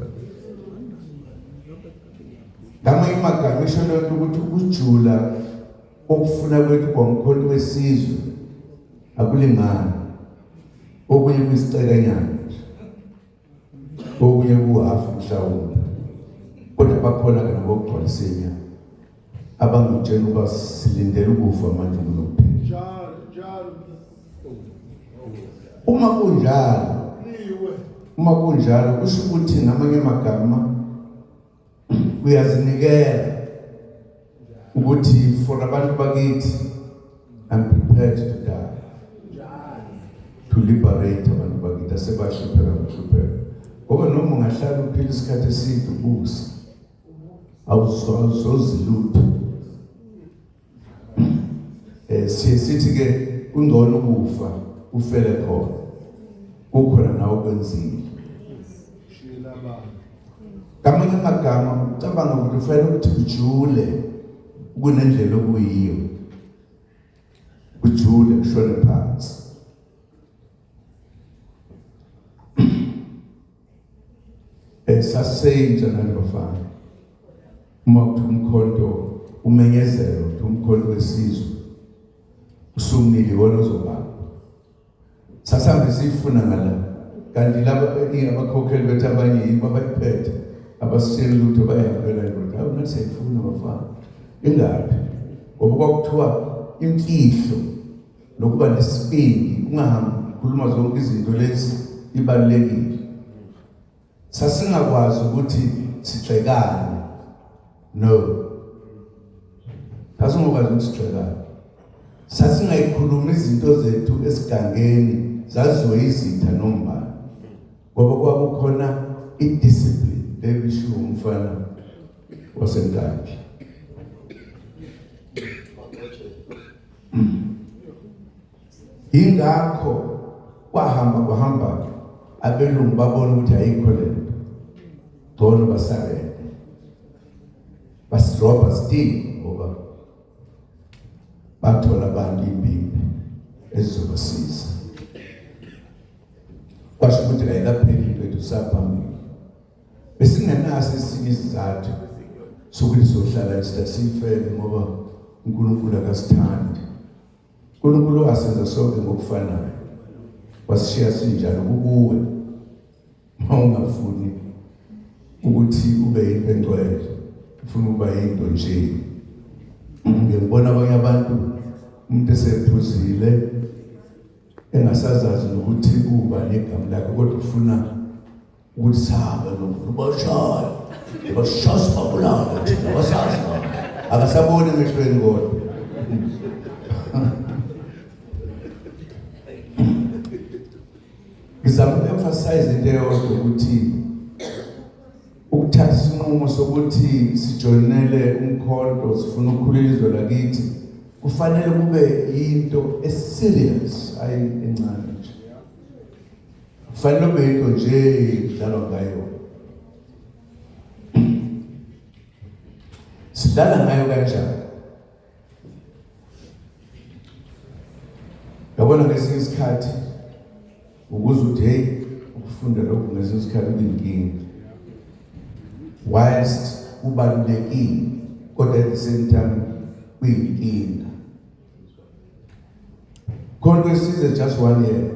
Ngamanye amagama isho lento ukuthi ukujula okufuna kwethu kwamkhonto wesizwe akulingani. Okunye kuyisicekanyana nje. Okunye kuhafu mhlawumbe. Kodwa bakhona ke nabokugcwalisa inyama. Abangitshela ukuba silindele ukufa manje kunokuphila. Njalo, njalo. Uma kunjalo, uma kunjalo kusho ukuthi ngamanye amagama uyazinikela ukuthi for abantu bakithi I'm prepared to die to liberate abantu bakithi asebahlupheka ngokuhlupheka ngoba noma ungahlala uphila isikhathi eside ubusa awuzozi lutho. Siye sithi ke kungcono ukufa ufele khona kukhona nawe okwenzile. Ngamanye amagama ucabanga ukuthi ufanele ukuthi ujule kunendlela okuyiyo, ujule kushone phansi. Saseyintsha nani bafana, uma kuthi umkhonto umenyezelo ukuthi umkhonto wesizwe usumile iwona ozobamba. Sasihambe siyifuna ngala kanti laba abakhokheli bethu abanye yibo abayiphethe abasitsheli lutho bayihambela indoda. Hawu nathi siyayifuna bafana, ingaphi? Ngoba kwakuthiwa imfihlo nokuba nesibindi ungahambi ukhuluma zonke izinto lezi ibalulekile. Sasingakwazi ukuthi sigxekane, no, sasingakwazi ukuthi sigxekane. Sasingayikhulumi izinto zethu esigangeni, zaziwe izitha nombani, ngoba kwakukhona i-discipline lebishiwo umfana waseNkabi. Ingakho kwahamba kwahamba abelungu babona ukuthi ayikho lento, ngcono basarende basirobha still, ngoba bathola abantu impimpi ezizobasiza. Kwasho ukuthi ayikapheli into ethu saphambili. Besingenaso esinye isizathu sokuthi sohlala sifele ngoba uNkulunkulu akasithandi. uNkulunkulu wasenza sonke ngokufanayo. Wasishiya sinjalo kukuwe. Uma ungafuni ukuthi ube yinto engcwele, ufuna ukuba yinto nje. Ngibona abanye abantu, umuntu esephuzile engasazazi nokuthi kuba negama lakhe, kodwa ufuna ukuthi sabe lo bashaya bashaya sibabulala thina basazi, akasaboni emehlweni. Kodwa ngizama uku-emphasize into eyodwa, ukuthi ukuthatha isinqumo sokuthi sijoyinele umkhonto, sifuna ukukhulula izwe lakithi, kufanele kube into e-serious, hayi encane nje. Kufanele kube into nje kudlalwa ngayo. Sidlala ngayo kanjani? Yabona, ngesinye isikhathi ukuze uthi, hey, ukufunda lokhu ngesinye isikhathi kuyinkinga, whilst kubalulekile, kodwa at the same time kuyinkinga. Khona kwesize just one year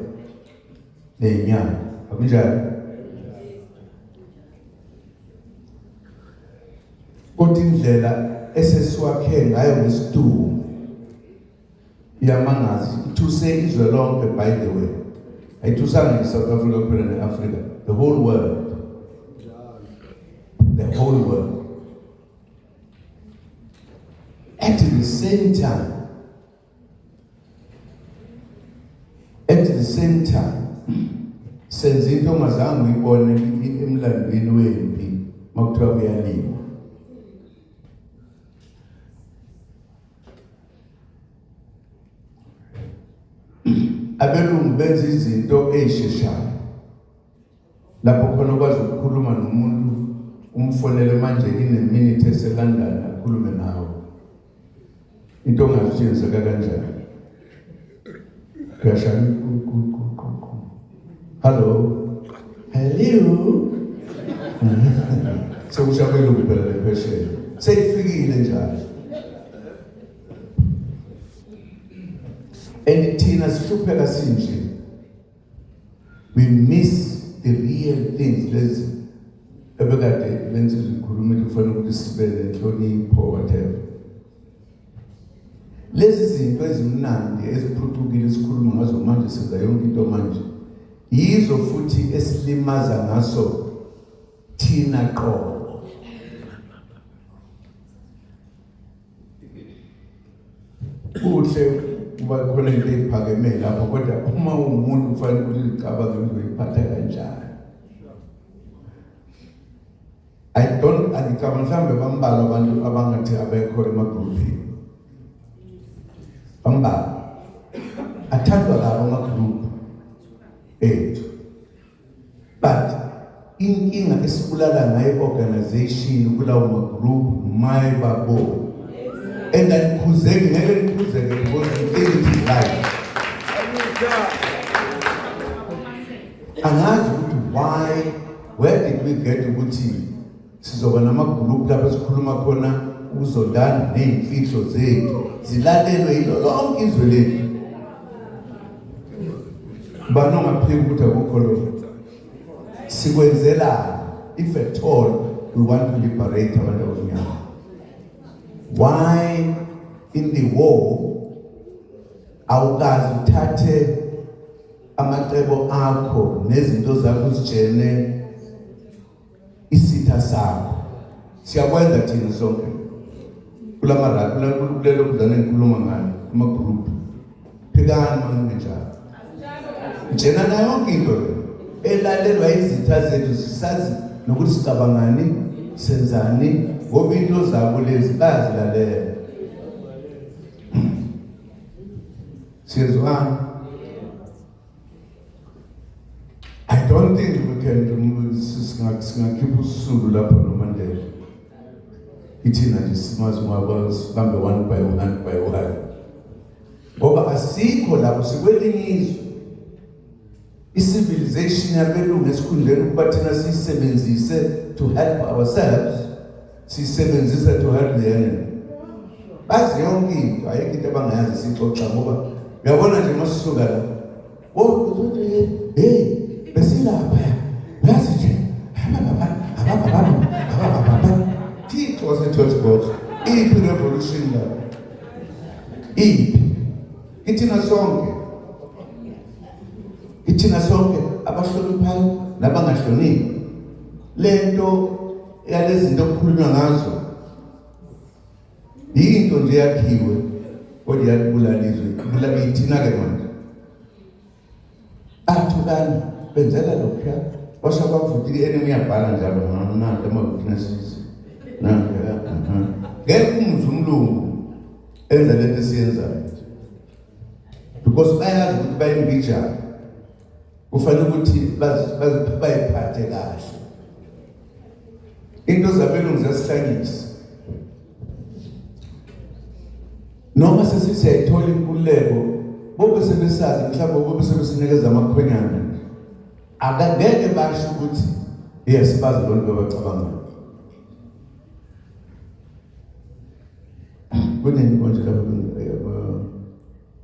nenyanga, akunjalo? Kodwa indlela esesiwakhe ngayo ngesitumo iyamangaza, ithuse izwe lonke. By the way, ayithusanga nje South Africa kuphela ne-Africa, the whole world, the whole world. At the same time, at the same time senza into ongazange uyibone emlandweni wempi makuthiwa kuyaliwa. Abelungu benza izinto ey'sheshayo, lapho khona ukwazi ukukhuluma nomuntu, umfonele manje in a minute eseLondon, akhulume nawe, into ongazi ukuthi yenzeka kanjani. Kuyashaya ku, "Hello, hello," sekusha kwelungu phela lephesheya, seyifikile njalo. And thina sihlupheka sinje, we miss the real things lezi ebekade lensizwa ikhuluma, ukuthi kufanele ukuthi sibe nenhlonipho, whatever. Lezi zinto ezimnandi eziphucukile esikhuluma ngazo manje, senza yonke into manje, yizo futhi esilimaza ngaso thina qobo. Kuhle kuba khona into ephakeme lapho, kodwa uma uwumuntu kufanele ukuthi uzicabange ukuthi uyiphatha kanjani. I don't, angicabanga mhlawumbe bambalwa abantu abangathi abekho emagrupini, bambalwa. Athandwa kabi amagroup ethu, but inkinga esibulala ngayo organization kulawo magroup, my babo, and anikhuzeki, ngeke nikhuzeke because you think it is right. Angazi ukuthi why, where did we get ukuthi sizoba nama-group lapho sikhuluma khona ukuzondana, ney'mfihlo zethu zilalelwe yilo lonke izwe lethu. Bani ongaphika ukuthi akukho lokho? Sikwenzelani if at all we want to liberate abantu abamnyama? Why in the war awukazi uthathe amacebo akho nezinto zakho uzitshene isitha sakho? Siyakwenza thina sonke kulama kulelo kuzana engikhuluma ngayo, ama-group. Phikani manginjalo njena na yonke into le elalelwa izitha zethu, zisazi nokuthi sicabangani, senzani, ngoba into zabo lezi bayazilalela. Siyezwana? I don't think we can remove, singakhipha usulu lapho noMandela. Ithina nje simazi ngoba sibambe one by one by one. Ngoba asikho lapho, sikwelinye izwe. I-civilization yabelungu, esikhundleni ukuba thina siyisebenzise to help ourselves, siyisebenzisa to help the enemy. Bazi yonke into, ayikho into abangayazi sixoxa, ngoba uyabona nje masisuka la. Wo hey besilapha ya. Uyazi nje ababa ababa Thixo waseChurch Box iphi revolution la? Iphi? Ithina sonke. Ithina sonke abahloniphayo nabangahloniphi. Lento yalezinto okukhulunywa ngazo yinto nje yakhiwe kodwa iyalibulala izwe ibulala ithina-ke manje athukani benzela lokhuya kwasha kwavutile enemy uyabhala njalo nanti ama-witnesses nanti ngeke umuzwe umlungu enza lento esiyenzayo because bayazi ukuthi bayimbijana kufanele ukuthi bayiphathe kahle into zabelungu ziyasihlanyisa noma sesisiyayithola inkululeko bobe sebesazi mhlawumbe bobe sebesinikeza amakhwenyana akangeke basho ukuthi yes bazi lonto abacabangayo kunini konje lapho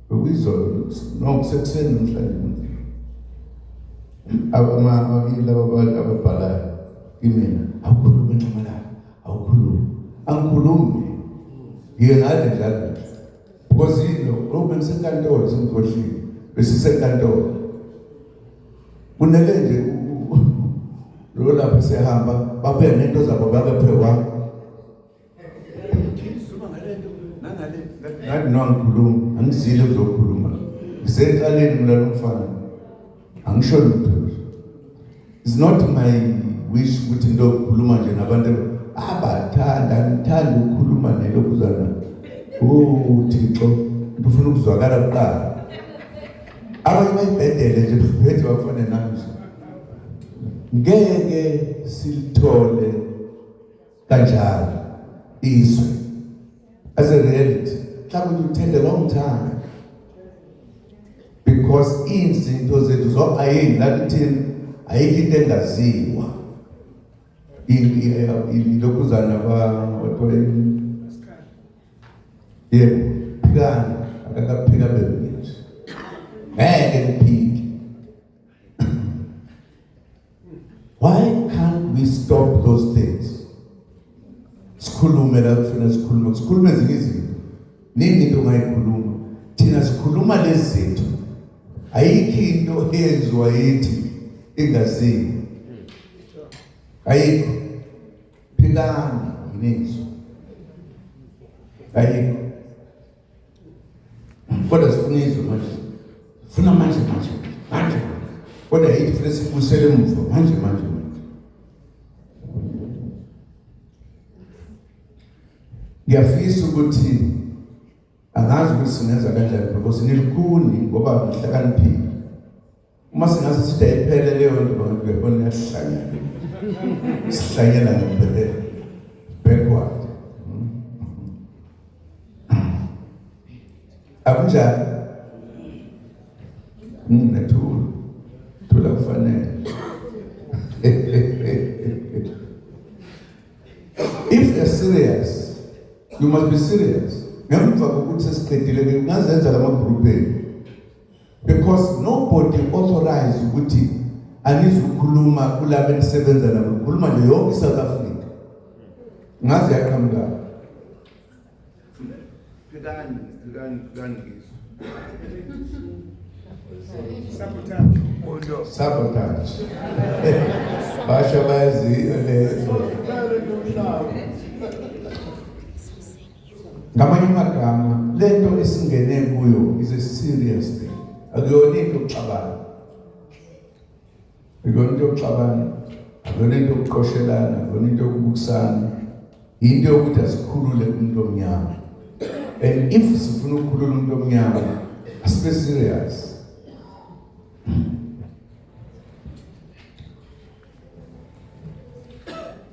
Bekuyizolo no kusekuseni namhlanje. Abama laba abantu ababhalayo kimina awukhulumi nxamalala awukhulumi angikhulumi ngiye ngale njalo because yilo lokhu bengisenkantolo sengikhohliwe besisenkantolo kunele nje lo lapho sehamba babuya nento zabo bakephekwa Ngathi no angikhulumi, angizile kuzokhuluma. Ngiseqaleni mina lo mfana. Angisho lutho nje. It's not my wish ukuthi ngiyokhuluma nje nabantu abathanda ngithanda ukukhuluma nelokuzana. Oh Thixo, ngifuna ukuzwakala kuqala. Abanye bayibhedele nje bethi bafane nami nje. Ngeke silithole kanjalo izwe as a reality mhlawumbe you take a long time because izinto zethu zo ayini la kuthini ayikho into engaziwa ilokhuzana bathola yebo phikani akakaphika bemnje ngeke ngiphike Why can't we stop those things? Sikhulume la kufuna sikhulume, sikhulume ezinye izinto. Nini into ongayikhuluma? Thina sikhuluma lezi zinto. Ayikho into eyenziwa yithi ingaziwa. Ayikho. Philani nginizwe. Ayikho. Kodwa sifuna izwe manje. Funa manje manje. Manje. Kodwa yithi funa sibusele emuva manje manje manje. Ngiyafisa ukuthi angazi ukuthi singenza kanjani because nilikhuni ngoba ngihlakaniphile. Uma singaze sithi ayiphele leyo nto bantu uyabona iyahlanya. Sihlanyela ngempela. Backward. Akunjani? Nginethula. Thula kufanele. If you're serious, you must be serious. Ngemva kokuthi sesiqedile ke ungazenza lama group enu. Because nobody authorized ukuthi anizukhuluma kulabo enisebenza nabo, khuluma nje yonke iSouth Africa. Ngaze yaqhamuka. Phikani, phikani, phikani ngizwe. Sabotage. Sabotage. Basho bayaziyo le. Ngamanye amagama lento esingene kuyo is a serious thing. Akuyona into yokuxabana. Akuyona into yokuxabana. Akuyona into yokuqoshelana, akuyona into yokubukisana. Into yokuthi asikhulule umuntu omnyama. And if sifuna ukukhulula umuntu omnyama, asibe serious.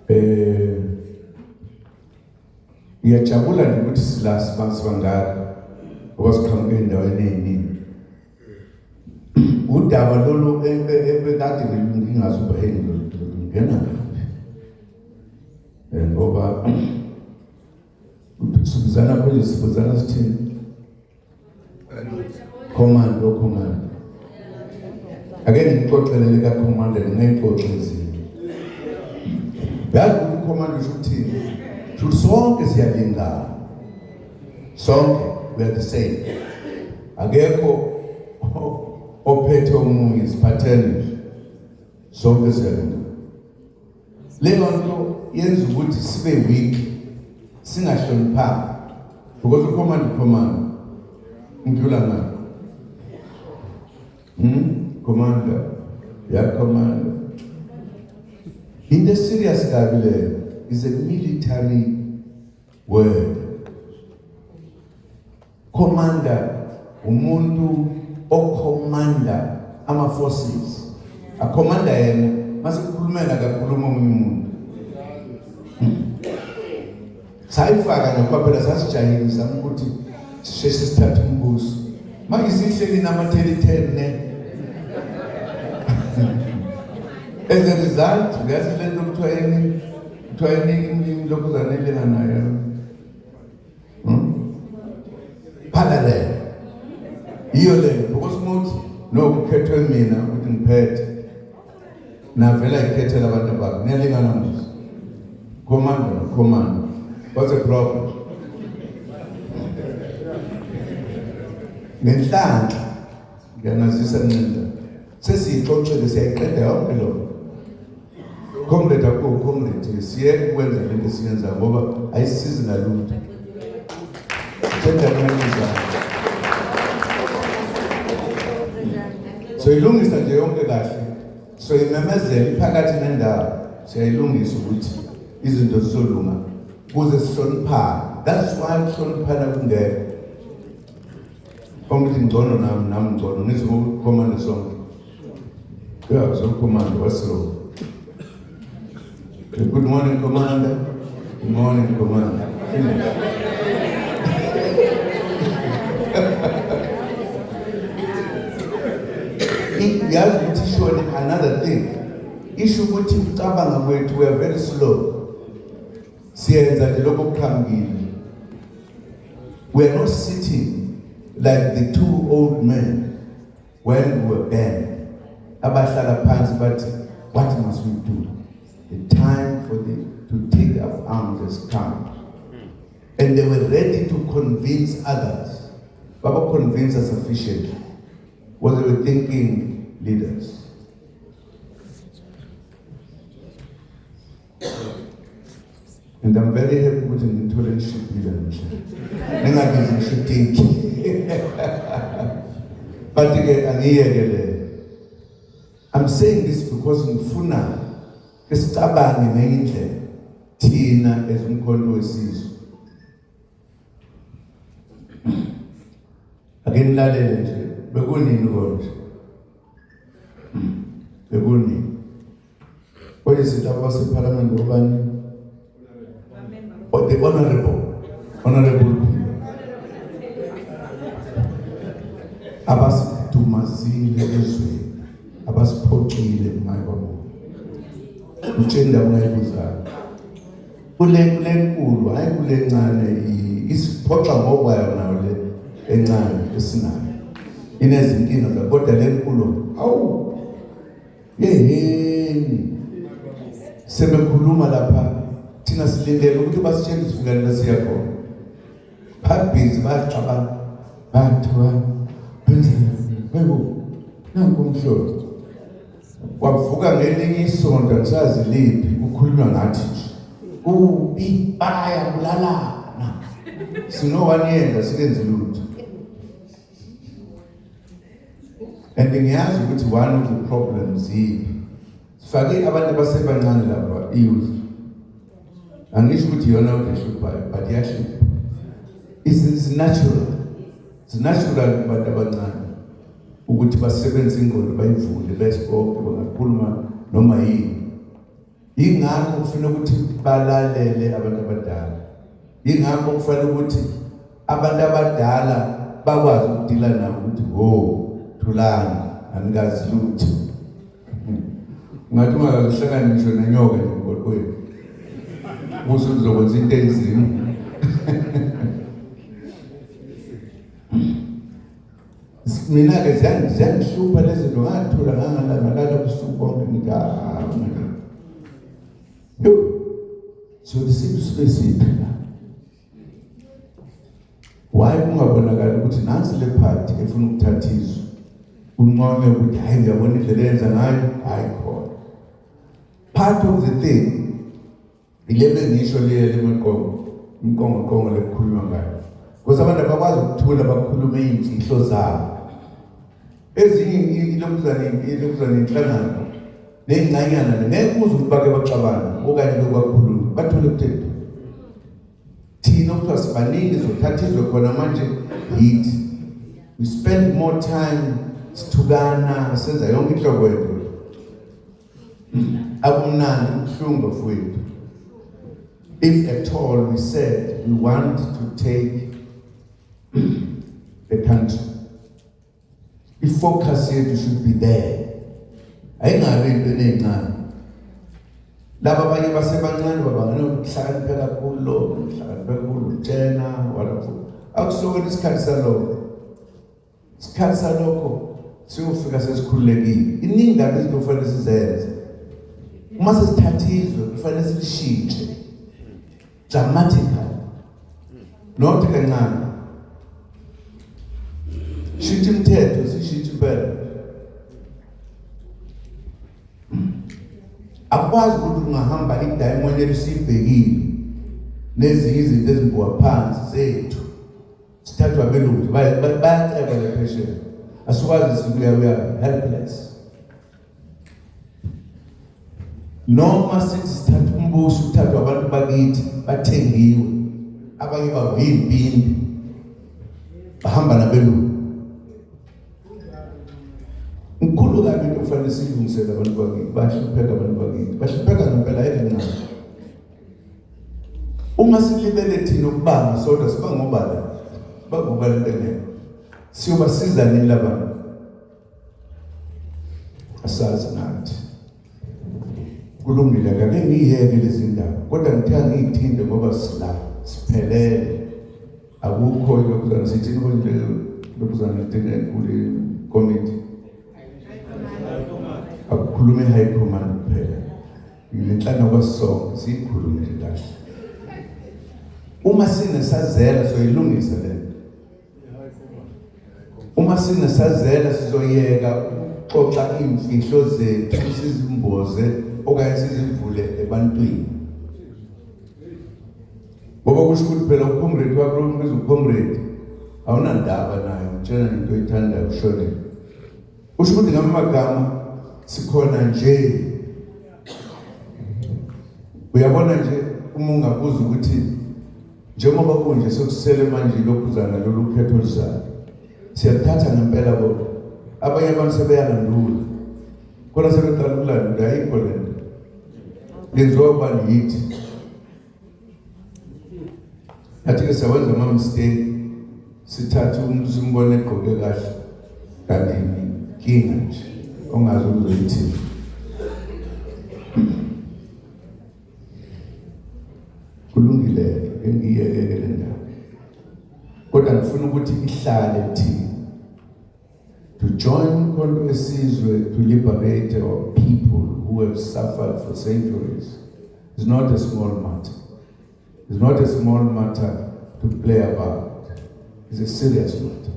Eh Ngiyajabula nje ukuthi sila sibangaka ngoba siqhamuke endaweni eziningi. Udaba lolu ebekade ngingazi ukuba hey ngingena ngaphi. Eh, ngoba sibizana manje sibizana sithini? Command, oh command. Ake ngixoxele lika commander, ngingayixoxi ezinye. Yazi ukuthi commander usho ukuthini? Shuthi sonke siyalingana. Sonke we are the same. Akekho ophethe omunye, siphathene nje. Sonke siyalingana. Leyo nto yenza ukuthi sibe weak, singahloniphani, because ucommand ucommand ngidlula ngani. Commander ya commander, into serious kabi leyo, is a military word. Commander umuntu okhomanda ama forces, akhomanda yena, mase kukhulumela kakhuluma omunye umuntu. Sayifaka ngoba phela sasijahile, zama ukuthi sisheshe sithathe umbuso. Manje sihleli namatheli 10 ne as a result, uyazi le nto kuthiwa yini, kuthiwa yini lokhu zanelinganayo. Parallel yiyo le, because umuthi no kukhethwe mina ukuthi ngiphethe, navela ikhethela abantu abakho, niyalingana manje, commander no commander. What's the problem? Ngenhlanhla ngiyanazisa ncinda, sesiyixoxile, siyayiqeda yonke lo comrade, akho comrade, siyeke ukwenza lento esiyenza ngoba ayisisizi ngalutho. Sendakunaniza soyilungisa nje yonke kahle, soyimemezela iphakathi nendawo, siyayilungisa ukuthi izinto zizolunga kuze sihloniphane. That's why ukuhloniphana kungekho. Ongithi ngcono nami, nami ngcono, ngithi ngokukhomanda sonke. Yeah, so commander, what's wrong? Good morning, commander. Good morning, commander. Finish. Yazi ukuthi ishoni another thing, isho ukuthi ucabanga kwethu, we are very slow, siyenza nje lokho okuqhamukile. We are not sitting like the two old men when we were banned, abahlala phansi bathi, "What must we do? The time for the to take up arms has come," and they were ready to convince others. Baba convince us sufficiently was they were thinking leaders. And I'm very happy ukuthi ngithole nishibhile namhlanje, ningabizi ngisho itiki, but ke angiyeke leyo. I'm saying this because ngifuna sicabange ngenye indlela thina as uMkhonto weSizwe. Ake nilalele nje, bekunini konje, bekunini konje sithi abasephalamende obani? Oh, the honorable people abasidumazile ezweni, abasiphoxile maye kwabo, utsheni indaba ungayibuzanga kule nkulu, hayi kule ncane, isiphoxa ngokwayo nayo le encane esinayo inezinkinga zayo, kodwa le nkulu, hawu yeheni, sebekhuluma lapha, thina silindele ukuthi basitshele sifika la siya khona, babhizi bayaxabana, bathiwa benza yebo, nanku umhlolo wavuka ngelinye isonto, angisazi liphi, kukhulunywa ngathi nje kubi, bayabulalana, sino one year sikenzi lutho. And ngiyazi ukuthi one of the problems yiphi, sifake abantu abasebancane lapha, i-youth. Angisho ukuthi iyona ukuthi ehluphayo, but iyahlupha. It's natural, it's natural kubantu abancane ukuthi basebenzise ingqondo, bayivule bese konke bangakhuluma noma yini. Ingakho kufanele ukuthi balalele abantu abadala, ingakho kufanele ukuthi abantu abadala bakwazi ukudila nabo ukuthi ho, thulani, anikazi lutho. Ungathi ungakahlangani ngisho nenyoka nje emgwaqweni, kuze uzokwenza into enzima. Mina-ke ziyangihlupha lezi zinto, ngathula ngangalala ubusuku bonke ngithi ah, yo, siyothi siphi sibe siphi la? Why kungabonakali ukuthi nansi le party efuna ukuthatha izwe, uncome ukuthi hayi uyabona indlela eyenza ngayo, hayi khona. Part of the thing ile bengisho liye lemiqongo, imiqongoqongo lekukhulunywa ngayo. Because abantu abakwazi ukuthula bakhulume iy'mfihlo zabo. Ezinye ilokuzana inhlangano ney'ncanyana ngeke uze ukuthi bake baxabane okanye bekwakhuluma bathule kuthethu. Thina okuthiwa sibaningi zothatha izwe khona manje yithi. We spend more time sithukana senza yonke inhlobo yento. Akumnandi, kubuhlungu bafowethu. If at all we said we want to take the country, i-focus yethu should be there. Ayingabi into encane. Laba abanye basebancane babangena ukuhlakaniphe kakhulu, lo ukuhlakaniphe kakhulu utshena walapho. Akusukela isikhathi salokho. Isikhathi salokho siyofika sesikhululekile. Iningi kabi izinto kufanele sizenze. Uma sesithatha izwe kufanele silishintshe dramatically, not kancane. Shintsha imithetho, sishintshe impela. Akukwazi ukuthi kungahamba idayimoni elisibhekile nezinye izinto ezimbiwa phansi zethu sithathwa abelungu bayaceba le phesheya, asikwazi sibuya, we are helpless. Noma sithi sithatha umbuso uthathwa abantu bakithi bathengiwe, abanye babo yimpimpi bahamba nabelungu. Mkhulu kabi into kufanele siyilungisele abantu bakithi, bahlupheka abantu bakithi, bahlupheka ngempela elincane. Uma silibele thina ukubanga sodwa siba ngobani? Siba ngobani into engekho? Siyobasiza nini labantu? Asazi nathi. Kulungile ake ngiyeke lezi ndaba, kodwa ngithe angiyithinte ngoba sila siphelele. Akukho lokuzana sithini konje lokuzana thina kule committee. Akukhulume high command kuphela. Nginenhlanga kwasonke siyikhulume nje kahle. Uma sinesazela soyilungisa lento. Uma sinesazela sizoyeka ukuxoxa iy'mfihlo zethu sizimboze okanye sizivule ebantwini. Ngoba kusho ukuthi phela ucomrade wakho lo mbiza ucomrade awunandaba naye, umtshela ngento oyithandayo ushonele. Kusho ukuthi ngamagama sikhona nje. Uyabona nje uma ungabuza ukuthi njengoba kunje sekusele manje lokhuzana lolu khetho oluzayo, siyalithatha ngempela kodwa abanye abantu sebeyalandula khona sebeqala ukulandula, ayikho le nto yenziwa ubani yithi. Nathi-ke siyawenza ama-mistake, sithathe umuntu simbone egqoke kahle kanti inkinga nje ongazi uzoyithini. Kulungile engiyeke le ndaba, kodwa ngifuna ukuthi ihlale thina to join Umkhonto weSizwe to liberate our people who have suffered for centuries is not a small matter. It's not a small matter to play about. It's a serious matter.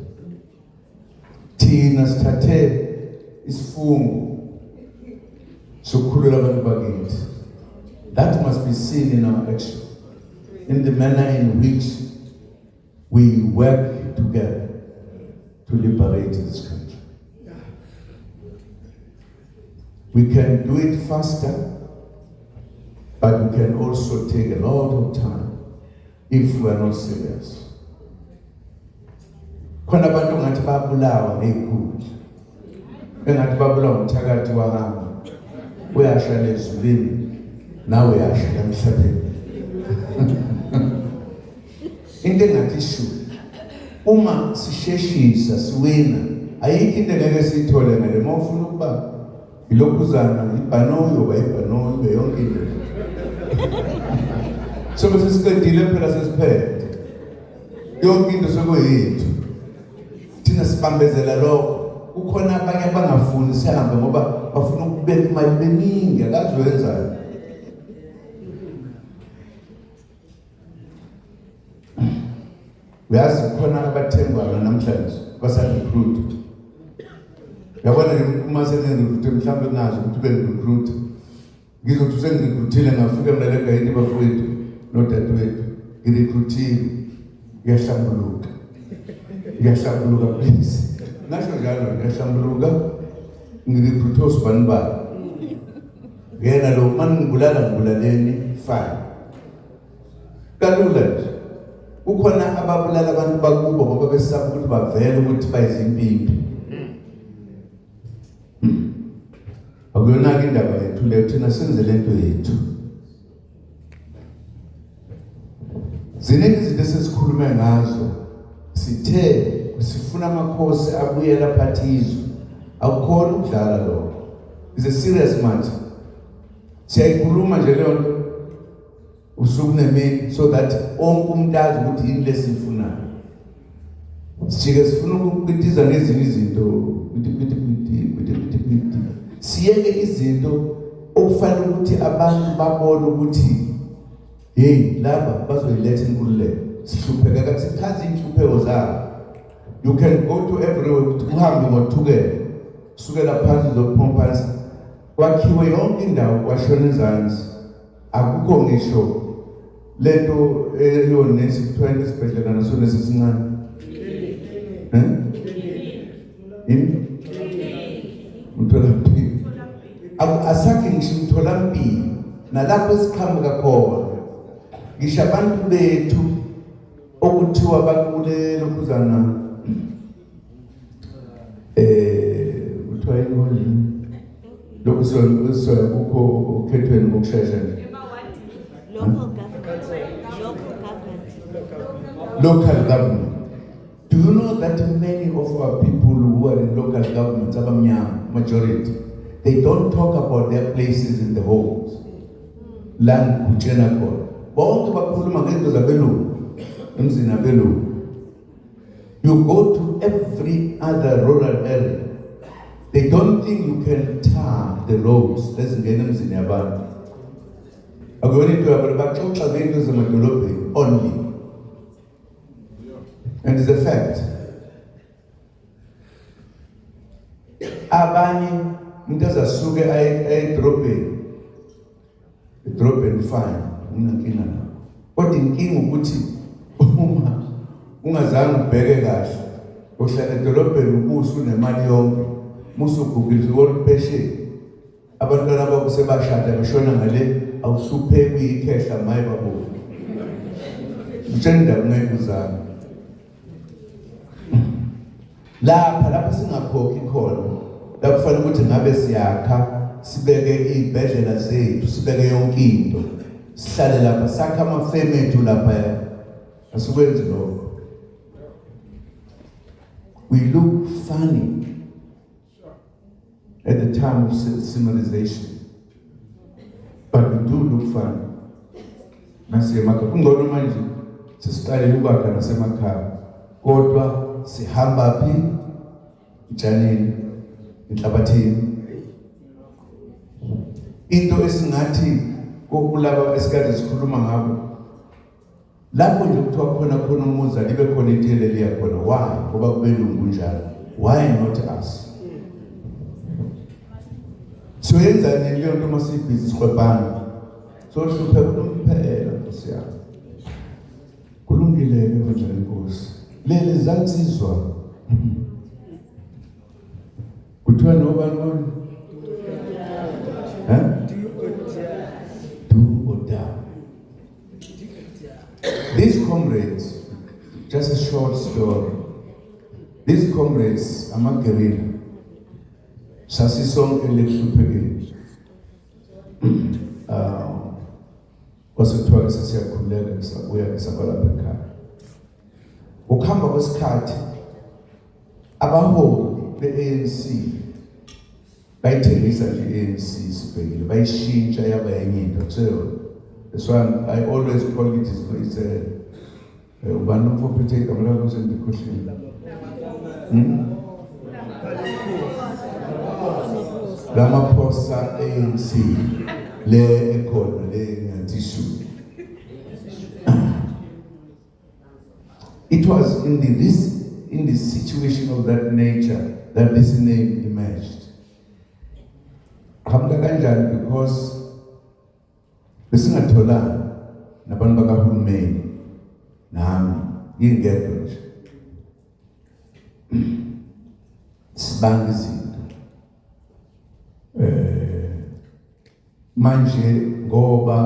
Thina sithathe isifungo sokukhulula abantu bakithi. That must be seen in our action, in the manner in which we work together to liberate this country. We can do it faster, but we can also take a lot of time if we are not serious. Khona abantu ngathi babulawa ngey'khundla, engathi babulawa umthakathi wahamba uyasha lezulwini nawe uyasha emhlabeni. Into engathi shu uma sisheshisa siwina, ayikho into engeke siyithole ngale. Uma ufuna ukuba ilokhuzana ibhanoyi, yoba ibhanoyi, ube yonke into. Sobe sesiqedile phela, sesiphethe yonke into, sekuyethu. Thina sibambezela lokho. Kukhona abanye abangafuni sihambe ngoba bafuna ukubeka imali beningi, akazi wenzani. Uyazi khona abathengwayo namhlanje basa-recruit. Yabona ke uma sengirecruit, mhlawumbe ngazi ukuthi bengirecruit, ngizothi sengirecruitile, ngafika mina legayini, bafowethu nodadewethu, ngirecruitile, ngiyahlambuluka, ngiyahlambuluka, please, ngasho njalo, ngiyahlambuluka, ngirecruite osibanibani, yena lo uma ngibulala ngibulaleni, fine, kalula nje. Kukhona ababulala abantu bakubo ngoba besaba ukuthi bavele ukuthi bayizimpimpi. Akuyona-ke indaba yethu leyo, thina senze lento yethu. Ziningi izinto esesikhulume ngazo, sithe sifuna amakhosi abuyela aphathe izwe. Akukhona ukudlala lokho, is a serious matter. Siyayikhuluma nje leyo nto usuku nemini so that wonke umuntu azi ukuthi yini lesifunayo. Sijike sifuna ukukitiza ngezinye izinto, kwiti kwiti kwiti kwiti kwiti kwiti, siyeke izinto okufanele ukuthi abantu babone ukuthi hey, laba bazoyiletha inkululeko. Sihlupheka kathi sikhathi inhlupheko zabo. You can go to everywhere, ukuthi uhambe ngothukela kusukela phansi uzophuma phansi, kwakhiwe yonke indawo kwashona enzansi, akukho ngisho lento eyonesi kuthiwa into esibhedlela naso lesi sincane, eh, yini, umtholampilo, asakhe ngisho umtholampilo nalapho esiqhamuka khona. Ngisho abantu bethu okuthiwa bakule lokhuzana, kuthiwa yini konje lokhu, sizoya kukho okhethweni ngokushesha nje. Local government. Local government. Local government. Do you know that many of our people who are in local governments, abamnyama, majority, they don't talk about their places in the homes? La ngikutshena khona. Bonke bakhuluma ngento zabelungu, emzini abelungu. You go to every other rural area, they don't think you can tar the roads ezingena emzini yabantu. Akuyona into yabo, baxoxa ngento zamadolobheni only. And it's a fact. Abanye umuntu azasuke aye edrobheni, edrobheni fine, unankinga nakho, kodwa inkinga ukuthi uma ungazange ubheke kahle, uhlala edolobheni ubusu unemali yonke, musugugile uphesheya, abantwana bakho sebashada beshona ngale, awuhlupheki, uyikhehla maye babo, ngitshela indaba ngeke uzame lapha lapho singakhokhi khona, la kufanele ukuthi ngabe siyakha, sibeke iy'bhedlela zethu, sibeke yonke into, sihlale lapha, sakhe amafemu ethu lapha, asikwenzi lokho. We look funny at the time of civilization, but we do look funny nasiye emakhaya. Kungcono manje sesiqalile ukwakha nasemakhaya, kodwa sihamba phi? Etshanini, enhlabathini. Into esingathi kokulaba esikade sikhuluma ngabo lapho nje, kuthiwa khona khona umuzi libe khona itiyela eliya khona. Why? Ngoba kubelungu kunjalo. Why not us? Siyoyenza nini leyo nto uma siyibhizi sikhwebhana, sohlupheka unomphela? Nkosi yami, kulungile-ke manje, inkosi leli zansizwa kuthiwa nobani bona, eh, do or die. These comrades, just a short story, these comrades amaguerrilla, sasisonke lekuhluphekeni. Kwase kuthiwa-ke sesiyakhululeka, sabuya-ke sabalapha ekhaya. Ukuhamba kwesikhathi abaholi be-ANC bayithengisa nje i-ANC, sibhekile, bayishintsha yaba enye into kuseyona. That's why I always call it it's a ubani umfo ophethe igama lakho, sengikhohlile. Ramaphosa ANC le ekhona le ngathi shu. It was in the situation of that nature that this name emerged. Qhamuka kanjani? Because besingatholani nabantu bakahulumeni, nami ngingedwa nje sibanga izinto. Manje ngoba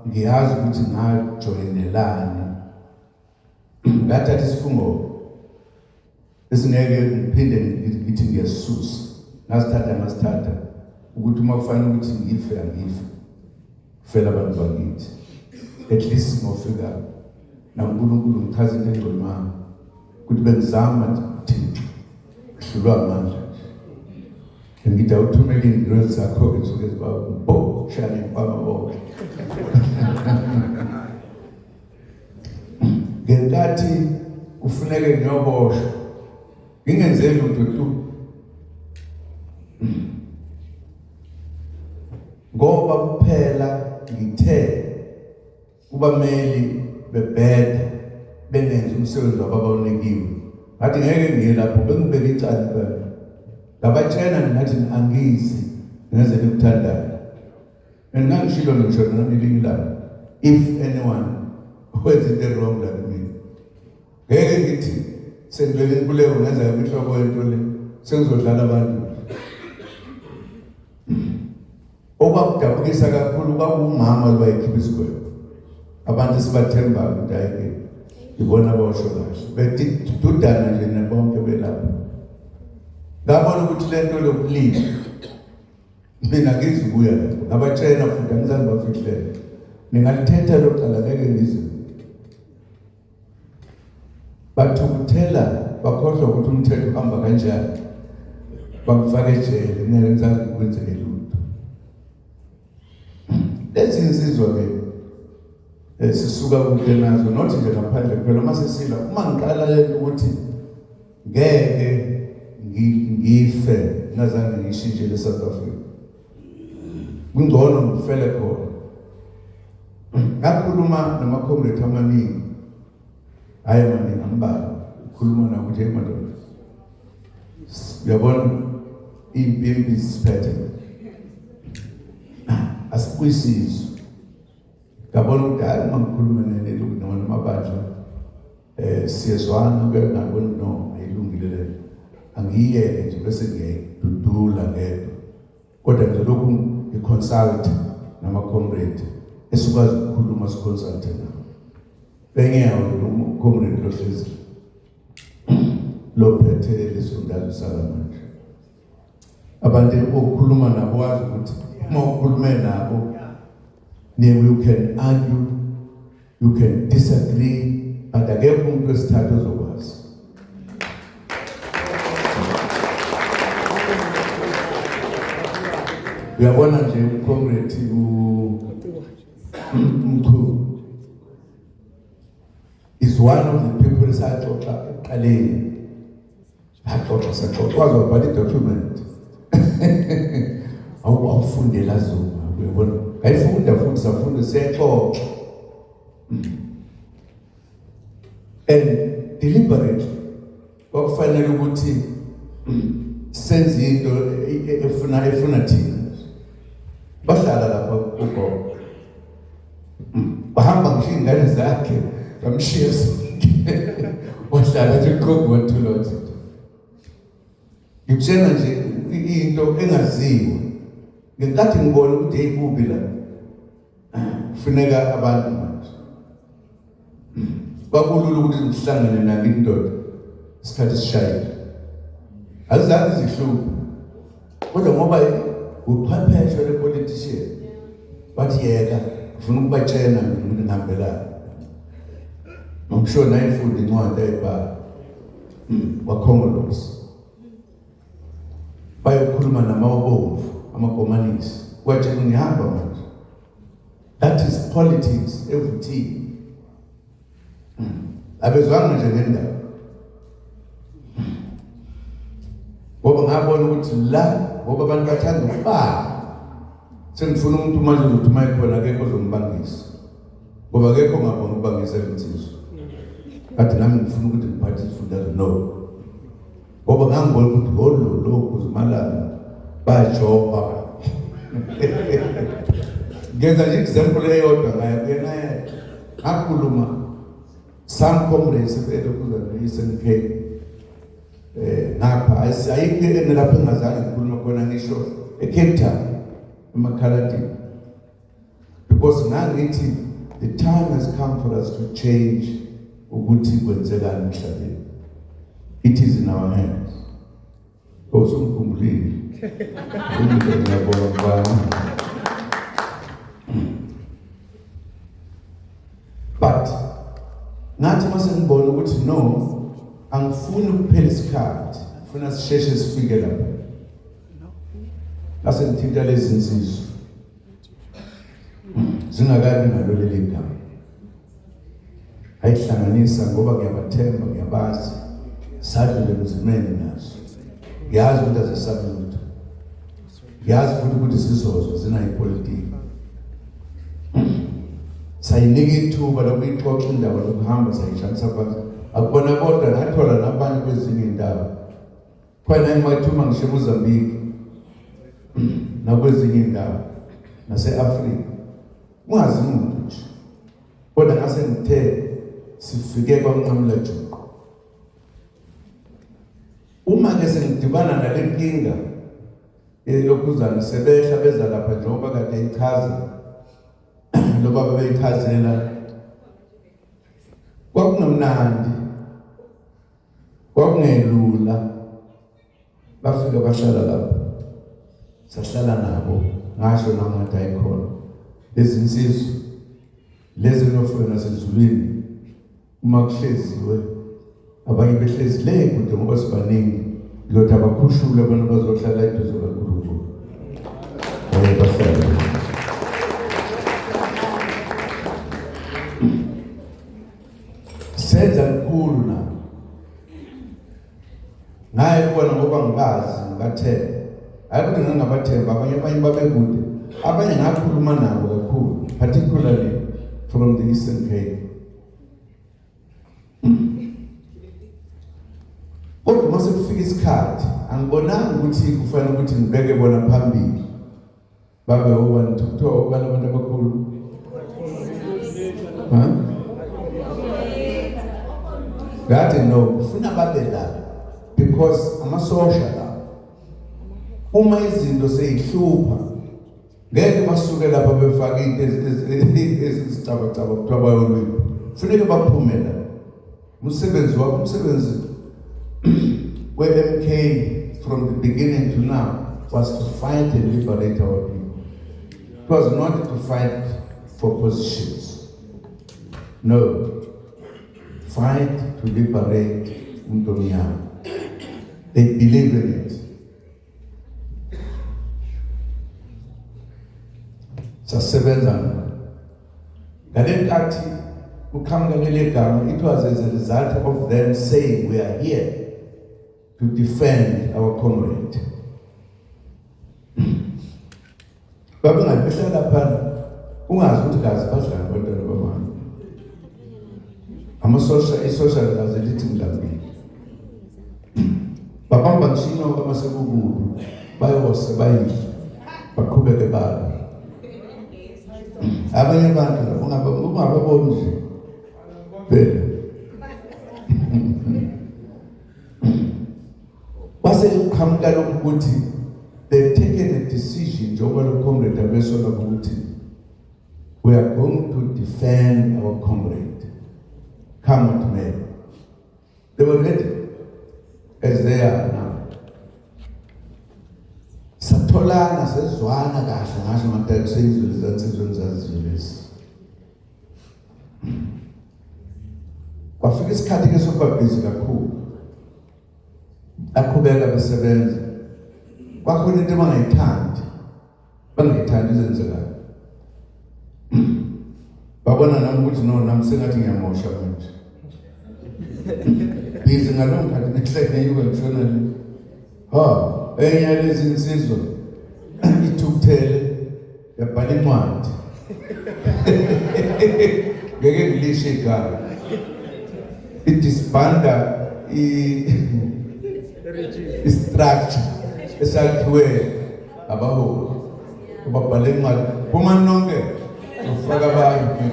ngiyazi ukuthi ngajoyinelani, ngathatha isifungo esingeke ngiphinde ngithi ngiyasisusa. Ngasithatha ukuthi uma kufanele ukuthi ngife, angife, fela abantu bakithi. At least ngofika naNkulunkulu ngichaza into engconywana ukuthi bengizama Thixo, hlulwa amandla nje. Ngithi awuthumele iy'ngilozi zakho-ke zisuke ziba bo shaya ngempama bonke. Ngenkathi kufuneke ngiyoboshwa ngingenze lutho tu, ngoba kuphela ngithe kubameli bebheda bengenza umsebenzi wabo abawunikiwe, ngathi ngeke ngiye lapho bengibeke icala impela. Ngabatshena ngathi angizi ngeze nikuthandayo, and ngangishilo ngisho nangelinye ilanga, if anyone wenza into wrong la kumina, ngeke ngithi sengibeke inkululeko ngenza imihlobo yento le sengizodlala abantu. Okwakudabukisa kakhulu kwakuwumama lowayekhipha isigwebo, abantu esibathembayo ukuthi hhayi-ke ibona abosho kahle, bedudana nje nabonke belapho. Ngabona ukuthi le nto lokulima mina ngizubuya lapho. Ngabatshela futhi, angizange bafihlele, ningalithetha lo cala, ngeke ngize. Bathukuthela, bakhohlwa ukuthi umthetho uhamba kanjani, bangifaka ejele ngeke ngizange kwenzeke lutho. Lezi insizwa-ke sisuka kude nazo, not nje ngaphandle kuphela. Uma sesila, uma ngiqala lento ukuthi ngeke ngife ngazange ngishintshe le South Africa, kungcono ngifele khona. Ngakhuluma nama-comrade amaningi, hhayi amaningi, ambalwa, ukhuluma nawo ukuthi, hey madoda, uyabona iy'mpimpi zisiphethe, asibuyisizwe. Ngabona ukuthi hhayi, uma ngikhuluma namabandla siyezwana, ngabona no ayilungile le, angiyiyeke nje bese ngiyayidudula ngedwa. Kodwa nje lokhu ngi-consult nama-comrade esikwazi ukukhuluma, si-consulte nawo. Bengiyawo lo comrade lohlezi lophethe lesifundazwe salamanje, abantu okukhuluma nabo wazi ukuthi uma ukhulume nabo, you can argue, you can disagree, but akekho umuntu wesithathu ozokwazi. Uyabona nje u-comrade uMchunu is one of the people esaxoxa ekuqaleni, saxoxa, saxoxa, waze wabhala i-document. Awufundela Zuma, uyabona, ngayifunda futhi, safunda, siyaxoxa. And deliberately kwakufanele ukuthi senze into efuna thina. Bahlala lapha ugogo, bahamba ngisho iy'ngane zakhe bamshiya sonke, wahlala nje ugogo, wathula, wathi ngikutshena nje into engaziwa. Ngenkathi ngibona ukuthi hey, kubi la, kufuneka abantu manje, kwakulula ukuthi ngihlangane nayo indoda isikhathi sishayile, azange zihluphe, kodwa ngoba uchwepheshe le-politician, bathi yeka, ngifuna ukubatshena mina ukuthi ngihambelani. Ngomsho nayifunda incwadi ayibhala wakhongolose, bayokhuluma namawobomvu amakomanisi, watshela ngihamba manje. That is politics evuthiwe, abezwanga nje ngendaba. Ngabona ukuthi la, ngoba abantu bathanda ukubala, sengifuna umuntu manje uzothi uma ekhona akekho ozombangisa, ngoba akekho ongabona ukubangisa insizwa. Kathi nami ngifuna ukuthi ngiphathe isifundazwe, no, ngoba ngangibona ukuthi holo lokhu zimalanga bajoba. Ngenza nje example eyodwa ngayo kuyena, ngakhuluma some comrades elokuzana ne-Eastern Cape, ngapha ayikho enelapho engazange ngikhuluma khona, ngisho eCape Town emakhaladini, because ngangithi the time has come for us to change ukuthi kwenzekani emhlabeni. It is in our hands. Usungikhumbulile, ngiyabonga mfana. But ngathi mase ngibona ukuthi no, angifuni ukuphela isikhathi, ngifuna sisheshe sifike lapho, ngase ngithinta lezi nsizwa zingakabi nalo leli gama, ayihlanganisa, ngoba ngiyabathemba, ngiyabazi, sadlule emzimeni nazo, ngiyazi ukuthi azesabi lutho, ngiyazi futhi ukuthi zizozwa zinayo ipolitiki. Sayinika ithuba lokuyixoxa indaba lokuhamba, sayijabulisa phansi. Akubona kodwa, ngathola nabanye kwezinye iy'ndawo khona, engibathuma ngisho eMozambique nakwezinye iy'ndawo nase-Afrika, ungazi muntu nje, kodwa ngase ngithe sifike kwamnqamula juqu. Uma ke sengidibana nale nkinga elokhuzana, sebehla beza lapha njengoba kade ichaza lo baba beyichazela, kwakungemnandi, kwakungelula. Bafika bahlala lapho, sahlala nabo, ngasho nami ngathi ayikhona lezi nsizwa lezi nofika nasezulwini uma kuhleziwe, abanye behlezi le kude ngoba sibaningi, ngiyothi abakhushule abantu bazohlala eduze kaNkulunkulu, bahlale. Senza lukhulu na ngaye kubona ngoba ngibazi, ngibathemba. Hayi ukuthi ngangingabathemba abanye, abanye babekude, abanye ngakhuluma nabo kakhulu, particularly from the Eastern Cape. Kodwa uma sekufika isikhathi, angibonanga ukuthi kufanele ukuthi ngibeke bona phambili, babe obani, kuthiwa obani abantu abakhulu, ha? Ngathi no, kufuna babe la because amasosha la, uma izinto seyihlupha, ngeke basuke lapha befake into ezizicabacaba kuthiwa bayolwima. Kufuneke baphume la. Umsebenzi wabo, umsebenzi we-MK from the beginning to now was to fight and liberate our people. It was not to fight for positions, no, fight to liberate umuntu omnyama. They believe in it. Sasebenza ngale nkathi kuqhamuka leli gama. It was as a result of them saying, "We are here to defend our comrade." Babengathi behlala phana, ungazi ukuthi kazi badlala abantwana babani, amasosha, isosha likaze lithi ngilambile, babamba ngisho inyoka masekukubi, bayose bayidle, baqhubeke balo. Abanye abantu ungababoni nje phela. Base kuqhamuka lokhu ukuthi they've taken a decision, njengoba lo comrade abesola ukuthi we are going to defend our comrade, come what may. They were ready as they are now. Satholana, sezwana kahle, ngasho ngathi kuseyizwe lezansizwe engizaziyo lezi. Kwafika isikhathi ke sokuba busy kakhulu, aqhubeka besebenza, kwakhona into abangayithandi, bangayithandi izenzekayo. Babona nami ukuthi no, nami sengathi ngiyamosha manje, busy ngalowo nkathi ngihleke ngenyuka ngishona le. Ha, enye yalezi nsizwa ithukuthele yabhala incwadi. Ngeke ngilishe igama. Idisbanda i structure esakhiwe abaholi. Ubabhala incwadi. Phuma nonke ufaka abanye.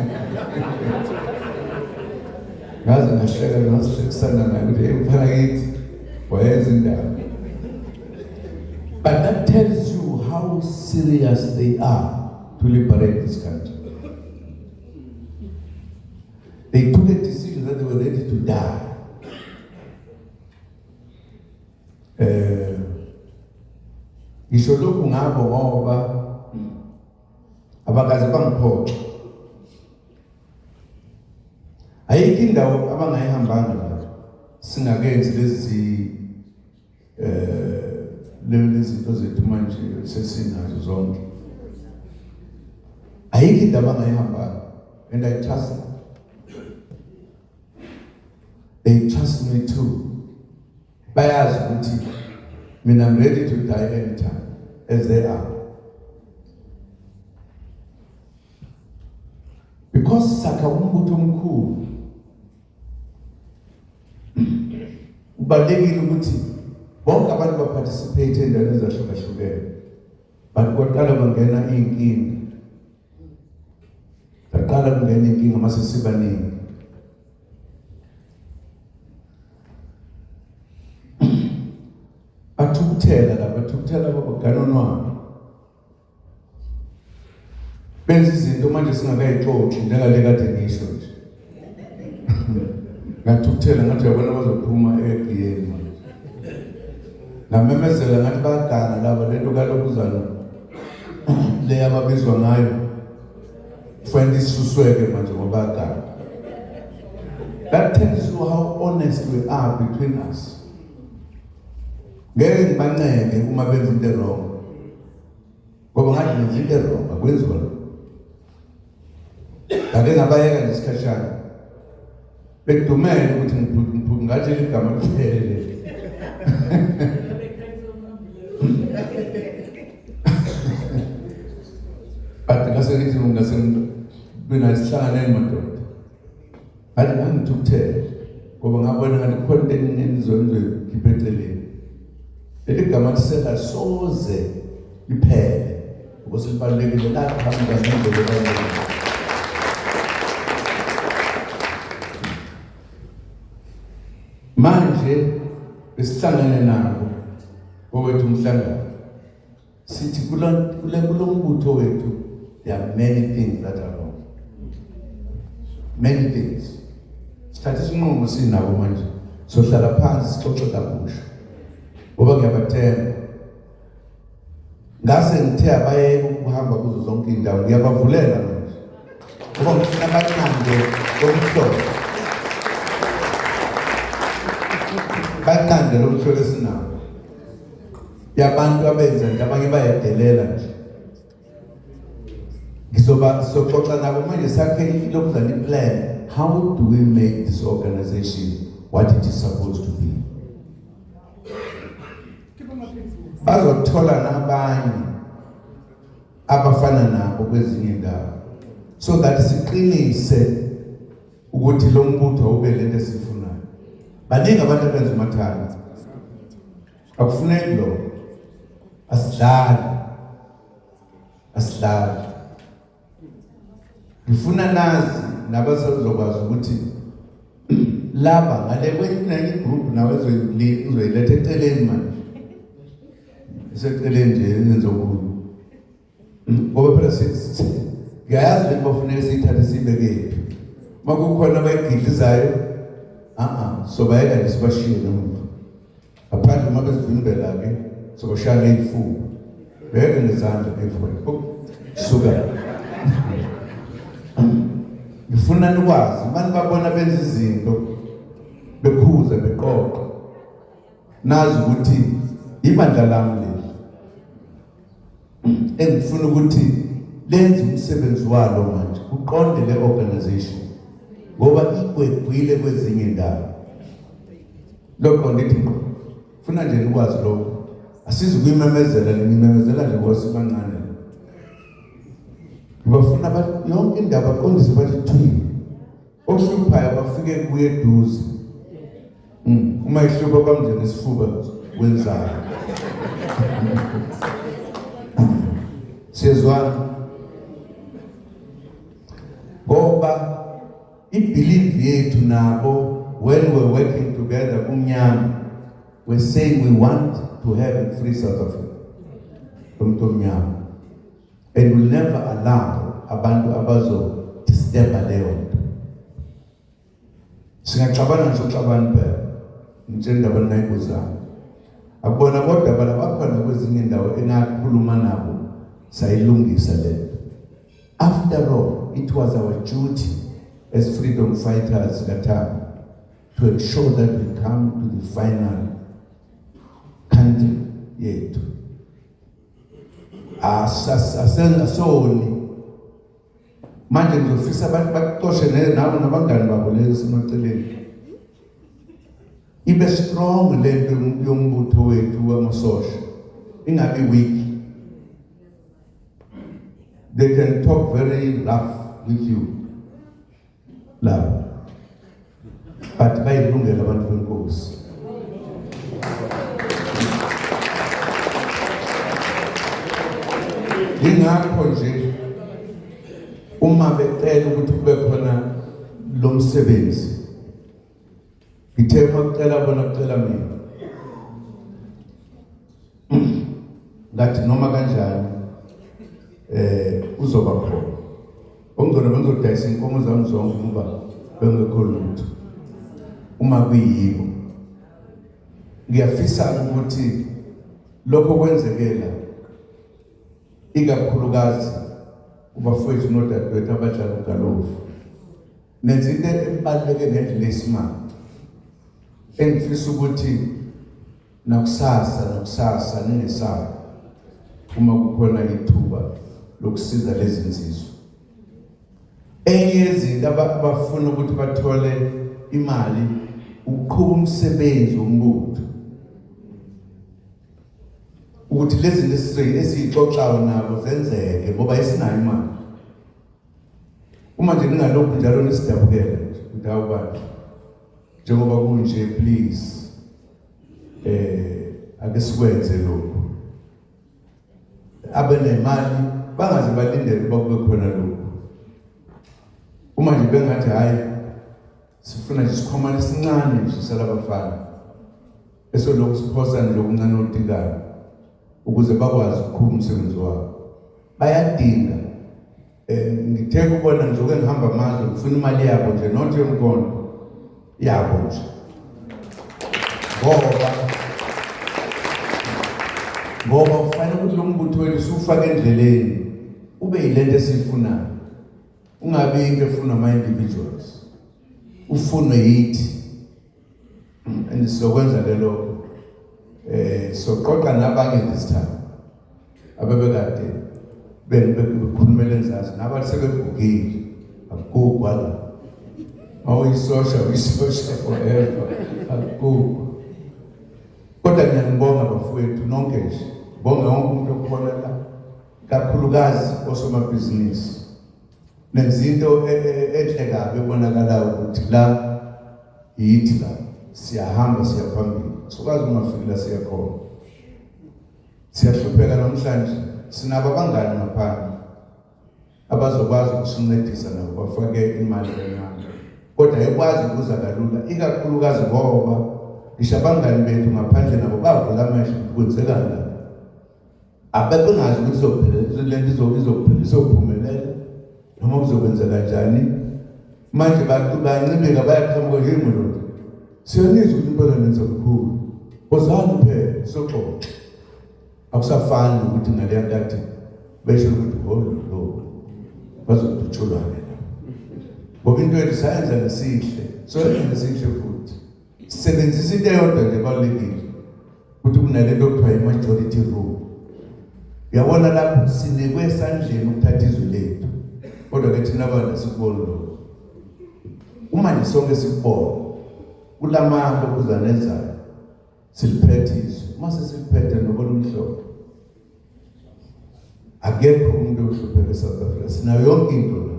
Ngaze ngahleka ngasihlekisana naye ukuthi hey mfana kithi wayenza indaba. But that tells you how serious they are to liberate this country. They took a decision that they were ready to die. Ngisho lokhu ngabo ngoba abakaze bangiphoxa. Ayikho indawo abangayihambanga la singakenzi lezi lezi zinto zethu manje sesinazo zonke. Ayikho indawo abangayihambanga and I trust them. They trust me too. Bayazi ukuthi mina I'm ready to die anytime as they are. Because sakha umbutho omkhulu, kubalulekile ukuthi bonke abantu baparticipate endaweni ezahlukahlukene, but kwaqala kwangena iy'nkinga, qaqala kungena iy'nkinga mase sibaningi. Bathukuthela la, bathukuthela babaganonwabo, benza izinto manje singakayixoxi njengale kade ngisho nje. Ngathukuthela ngathi uyabona bazophuma egiyeni manje. Ngamemezela ngathi bayaganga laba, lento kalokuzana le ababizwa ngayo kufanele isusweke manje ngoba bayaganga. That tells you how honest we are between us. Ngeke ngibancenge uma benza into wrong, ngoba ngathi nenza into wrong, akwenziwa lokho. Ngake ngabayeka nje isikhashana bekudumele ukuthi ngiphuke ngathi igama liphelele. But ngase ngithi ngase mina sihlanganeni madoda. Ngathi ngangithukuthele ngoba ngabona ngathi kukhona into enizoyikhipha eceleni. Leli gama lisela soze liphele ukuthi libalulekile laqhamuka ngendlela ebalulekile. Manje besihlangene nabo kowethu umhlangano, sithi kulo mbutho wethu there are many things that are wrong, many things. Sithatha isinqumo sinabo manje, sohlala phansi sixoxe kabusha ngoba ngiyabathemba. Ngase ngithe abayeke ukuhamba kuzo zonke iy'ndawo, ngiyabavulela manje ngoba ngifuna banqande lomhlolo, banqande lo mhlolo esinawo yabantu abenza nje, abanye bayadelela nje. Ngizoba sizoxoxa nabo manje sakhe ilokuzana i-plan, how do we make this organization what it is supposed to be. Bazothola nabanye abafana nabo kwezinye indawo so that siqinise ukuthi lo mbutho ube lento esifunayo. Baningi abantu abenza umathanda, akufuneki lokho. Asidlali, asidlali. Ngifuna nazi nabasezokwazi ukuthi laba ngale kwenye igroup nawe uzoyiletha eceleni manje, iseceleni nje yenze okunye, ngoba phela ngiyayazi le bafuneka siyithathe siyibekephi. Uma kukhona abayigidlizayo, a-a, sobayeka nje sibashiye ngemuva ngaphandle. Uma bezivimbela-ke sobashaya ngey'fuba, beke ngezandla ngey'fuba, suka. Ngifuna nikwazi uma nibabona benza izinto, bekhuza, beqoqa, nazi ukuthi ibandla lami leli engifuna ukuthi lenze umsebenzi walo manje, uqonde le organization ngoba igwegwile kwezinye indawo. Lokho ngithi ngqo, funa nje nikwazi lokho. Asizi kuyimemezela ngimemezela nje ngoba sibancane. Ngibafuna yonke indaba baqondise bathi thwi. Ohluphayo bafike kuye eduze. Uma ihlupha bamnje ngesifuba wenzani? Siyezwana. Ngoba i-belief yethu nabo when we're working together kumnyama, we're saying we want to have a free South Africa. Umuntu omnyama. And we'll never allow abantu abazo disturb leyo nto. Singaxabana nje uxabana phela. Ngitshela indaba enayibuzana. Akubona kodwa bala bakhona kwezinye indawo engakhuluma nabo sayilungisa lento. After all, it was our duty as freedom fighters kaThabo to ensure that we come to the final country yethu. Asasoni manje ngizofisa abantu baxoshe nabo nabangani babo lezi semaceleni. Ibe strong lento yombutho wethu wamasosha, ingabi weak. They can talk very rough with you labo, but bayilungela abantu benkosi. Ingakho nje uma becela ukuthi kube khona lo msebenzi, ngithe uma kucela bona kucela mina, ngathi noma kanjani uzoba khona. Okungcono bengizodayisa inkomo zami zonke ngoba bengekho lutho uma kuyibo. Ngiyafisa ukuthi lokho kwenzekela ikakhulukazi kubafowethu nodadewethu abadlala ugalofu. Nenza into ebaluleke ngendlela esimanga engifisa ukuthi nakusasa nakusasa ningesabi uma kukhona ithuba lokusiza lezi nsizwa. Enye yezinto abafuna ukuthi bathole imali ukuqhuba umsebenzi wombutho, ukuthi lezi zinto esiyixoxayo nabo zenzeke ngoba isinayo imali. Uma nje ningalokhu njalo nisidabukela nje ukuthi hawu bandla, njengoba kunje, please ake sikwenze lokhu. Abenemali bangaze balindele ukuba kube khona lokhu. Uma nje bengathi hayi sifuna nje isikhwamana esincane nje salabafana esolokhu siphosa nje okuncane otikana ukuze bakwazi ukuqhuba umsebenzi wabo, bayadinga. Ngithe kubona ngizoke ngihamba amazwe ngifuna imali yabo nje, not yomkhono yabo nje, ngoba kufanele ukuthi lo mbutho wethu siwufake endleleni ube yilento esiyifunayo, ungabi into efunwa ama-individuals, ufunwe yithi. And sizokwenza ke lokho, soqoqa nabanye this time abebekade bekhulumela enzansi nabathi sebegugile, akugugwa la. Mawuyisosha uyisosha forever, akugugwa. Kodwa ngiyanibonga bafowethu nonke nje, bonge wonke umuntu okhona la, kakhulukazi osomabhizinisi. Nenza into enhle kabi ebonakalayo ukuthi la yithi la siyahamba siya phambili, sokwazi ungafiki la siya khona. Siyahlupheka namhlanje, sinabo abangani ngaphandle abazokwazi ukusincedisa nabo bafake imali encane, kodwa ayikwazi ukuza kalula, ikakhulukazi ngoba ngisho abangani bethu ngaphandle nabo bavula amehlo ukuthi kwenzekani la. Ababengazi ukuthi izophelela lento, izophumelela noma kuzokwenza kanjani. Manje bancibeka bayaqhamuka, hey madoda, siyanizwa ukuthi impela nenza mkhulu, wozani phela soxoxa. Akusafani ukuthi ngaleya nkathi besho ukuthi holo lo bazodutshulwane la, ngoba into yethu sayenza ngesihle, soyenza ngesihle futhi sisebenzisa into eyodwa nje ebalulekile, ukuthi kunalento okuthiwa i-majority rule. Uyabona lapho sinikwe esandleni ukuthatha izwe lethu, kodwa ke thina abantu asikuboni lokho. Uma nje sonke sikubona kulamandla okuzanezayo. Siliphethe izwe. Uma sesiliphethe nobona umhlobo. Akekho umuntu ohlupheka eSouth Africa. Sinayo yonke into la.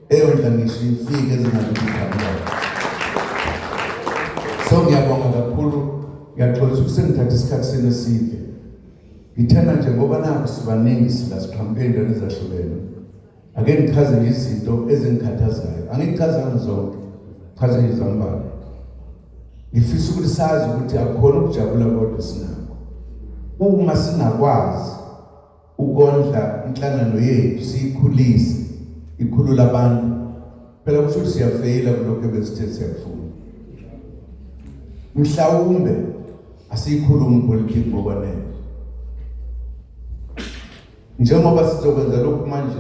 Eyondla ngisho ifike ezingabi. So ngiyabonga kakhulu. Ngiyaxolisa ukuthi sengithatha isikhathi senu eside. Ngithanda nje ngoba nakho sibaningi sila siqhamuke ey'ndaweni ezahlukene. Ake ngichaze nje izinto ezingikhathazayo. Angichazanga zonke. Chaze nje zambalwa. Ngifisa ukuthi sazi ukuthi akukhona ukujabula kodwa sinakho. Uma singakwazi ukondla inhlangano yethu siyikhulise ikhulula abantu phela kusho ukuthi siyafeyila kulokhu ebesithe siyakufuna. Mhlawumbe asiyikhulumi ipolitiki ngokwanele. Njengoba sizokwenza lokhu manje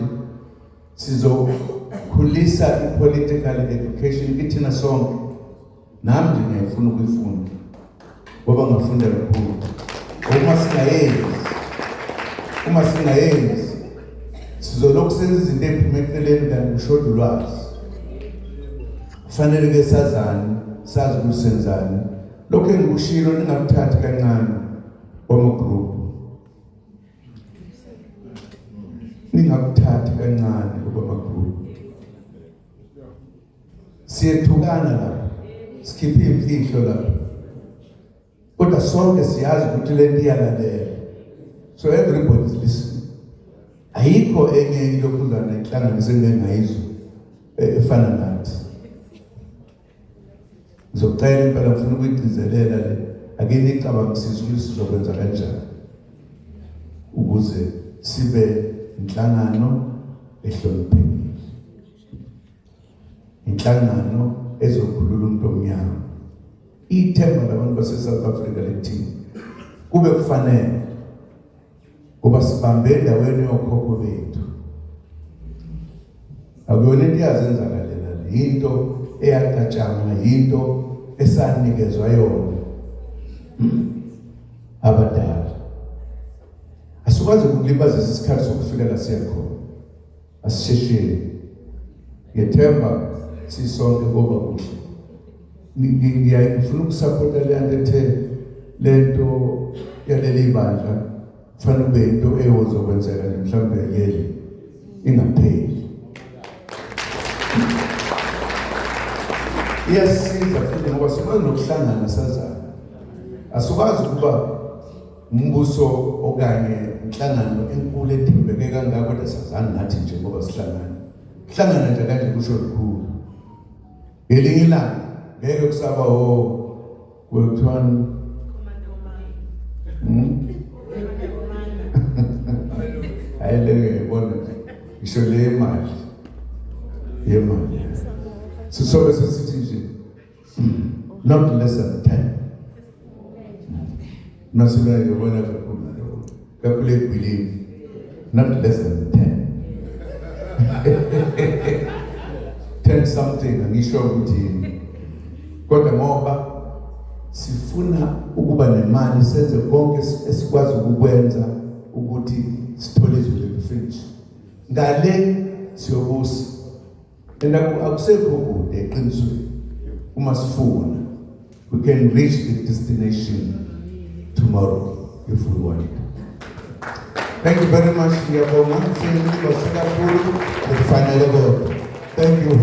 sizokhulisa i-political education kithina sonke. Nami nje ngiyayifuna ukuyifunda ngoba ngafunda kakhulu. Uma singayenzi sizolokhu senza izinto ey'phuma eceleni kanti kushoda ulwazi. Kufanele ke sazane, sazi ukuthi senzani. Lokhu engikushilo ningakuthathi kancane kwama-group, ningakuthathi kancane okwama-group. Siyethukana lapha, sikhiphe imfihlo lapha, kodwa sonke siyazi ukuthi le nto iyalalela, so everybody is listening. Ayikho enye ilokhuzana inhlangano engengayizwa efana nathi. Ngizocela impela, ngifuna ukuyigcizelela le, ake nicabangisise ukuthi sizokwenza kanjani ukuze sibe inhlangano ehloniphekile, inhlangano ezokhulula umuntu omnyama. Ithemba labantu base-South Africa lithini kube kufanele ngoba sibambe endaweni yokhokho bethu. Akuyona into iyazenzakalela le, into eyacatshangwa, yinto esanikezwa yona abadala. Asikwazi ukulibazisa isikhathi sokufika la siya khona, asishesheni. Ngethemba sisonke koba kuhle. Ngifuna ukusapota le nto ethe lento yaleli bandla kufanele kube into eyozokwenzeka nje mhlawumbe yeli ingapheli. Iyasiza futhi ngoba sikwazi nokuhlangana sazana. Asikwazi ukuba umbuso okanye inhlangano enkulu ethembeke kangaka kodwa sazani nathi nje ngoba sihlangana. Kuhlangana nje kanje kusho lukhulu. Ngelinye ilanga ngeke kusaba o kuthiwani. Hayi, le ngiyibona nje ngisho le yemali sisobe sesithi nje not less than 10. Nasula ngiyibona kakhulu lokho, kakhulu egwilini, not less than 10, 10 something, angisho ukuthi yini, kodwa ngoba sifuna ukuba nemali senze konke esikwazi ukukwenza ukuthi sithole izwe lethu finish. Ngale siyobusa and akusekho kude eqinisweni. Uma sifuna, we can reach the destination tomorrow if we want. Thank you very much. Ngiyabonga, sengibase kakhulu, kufanele kodwa. Thank you.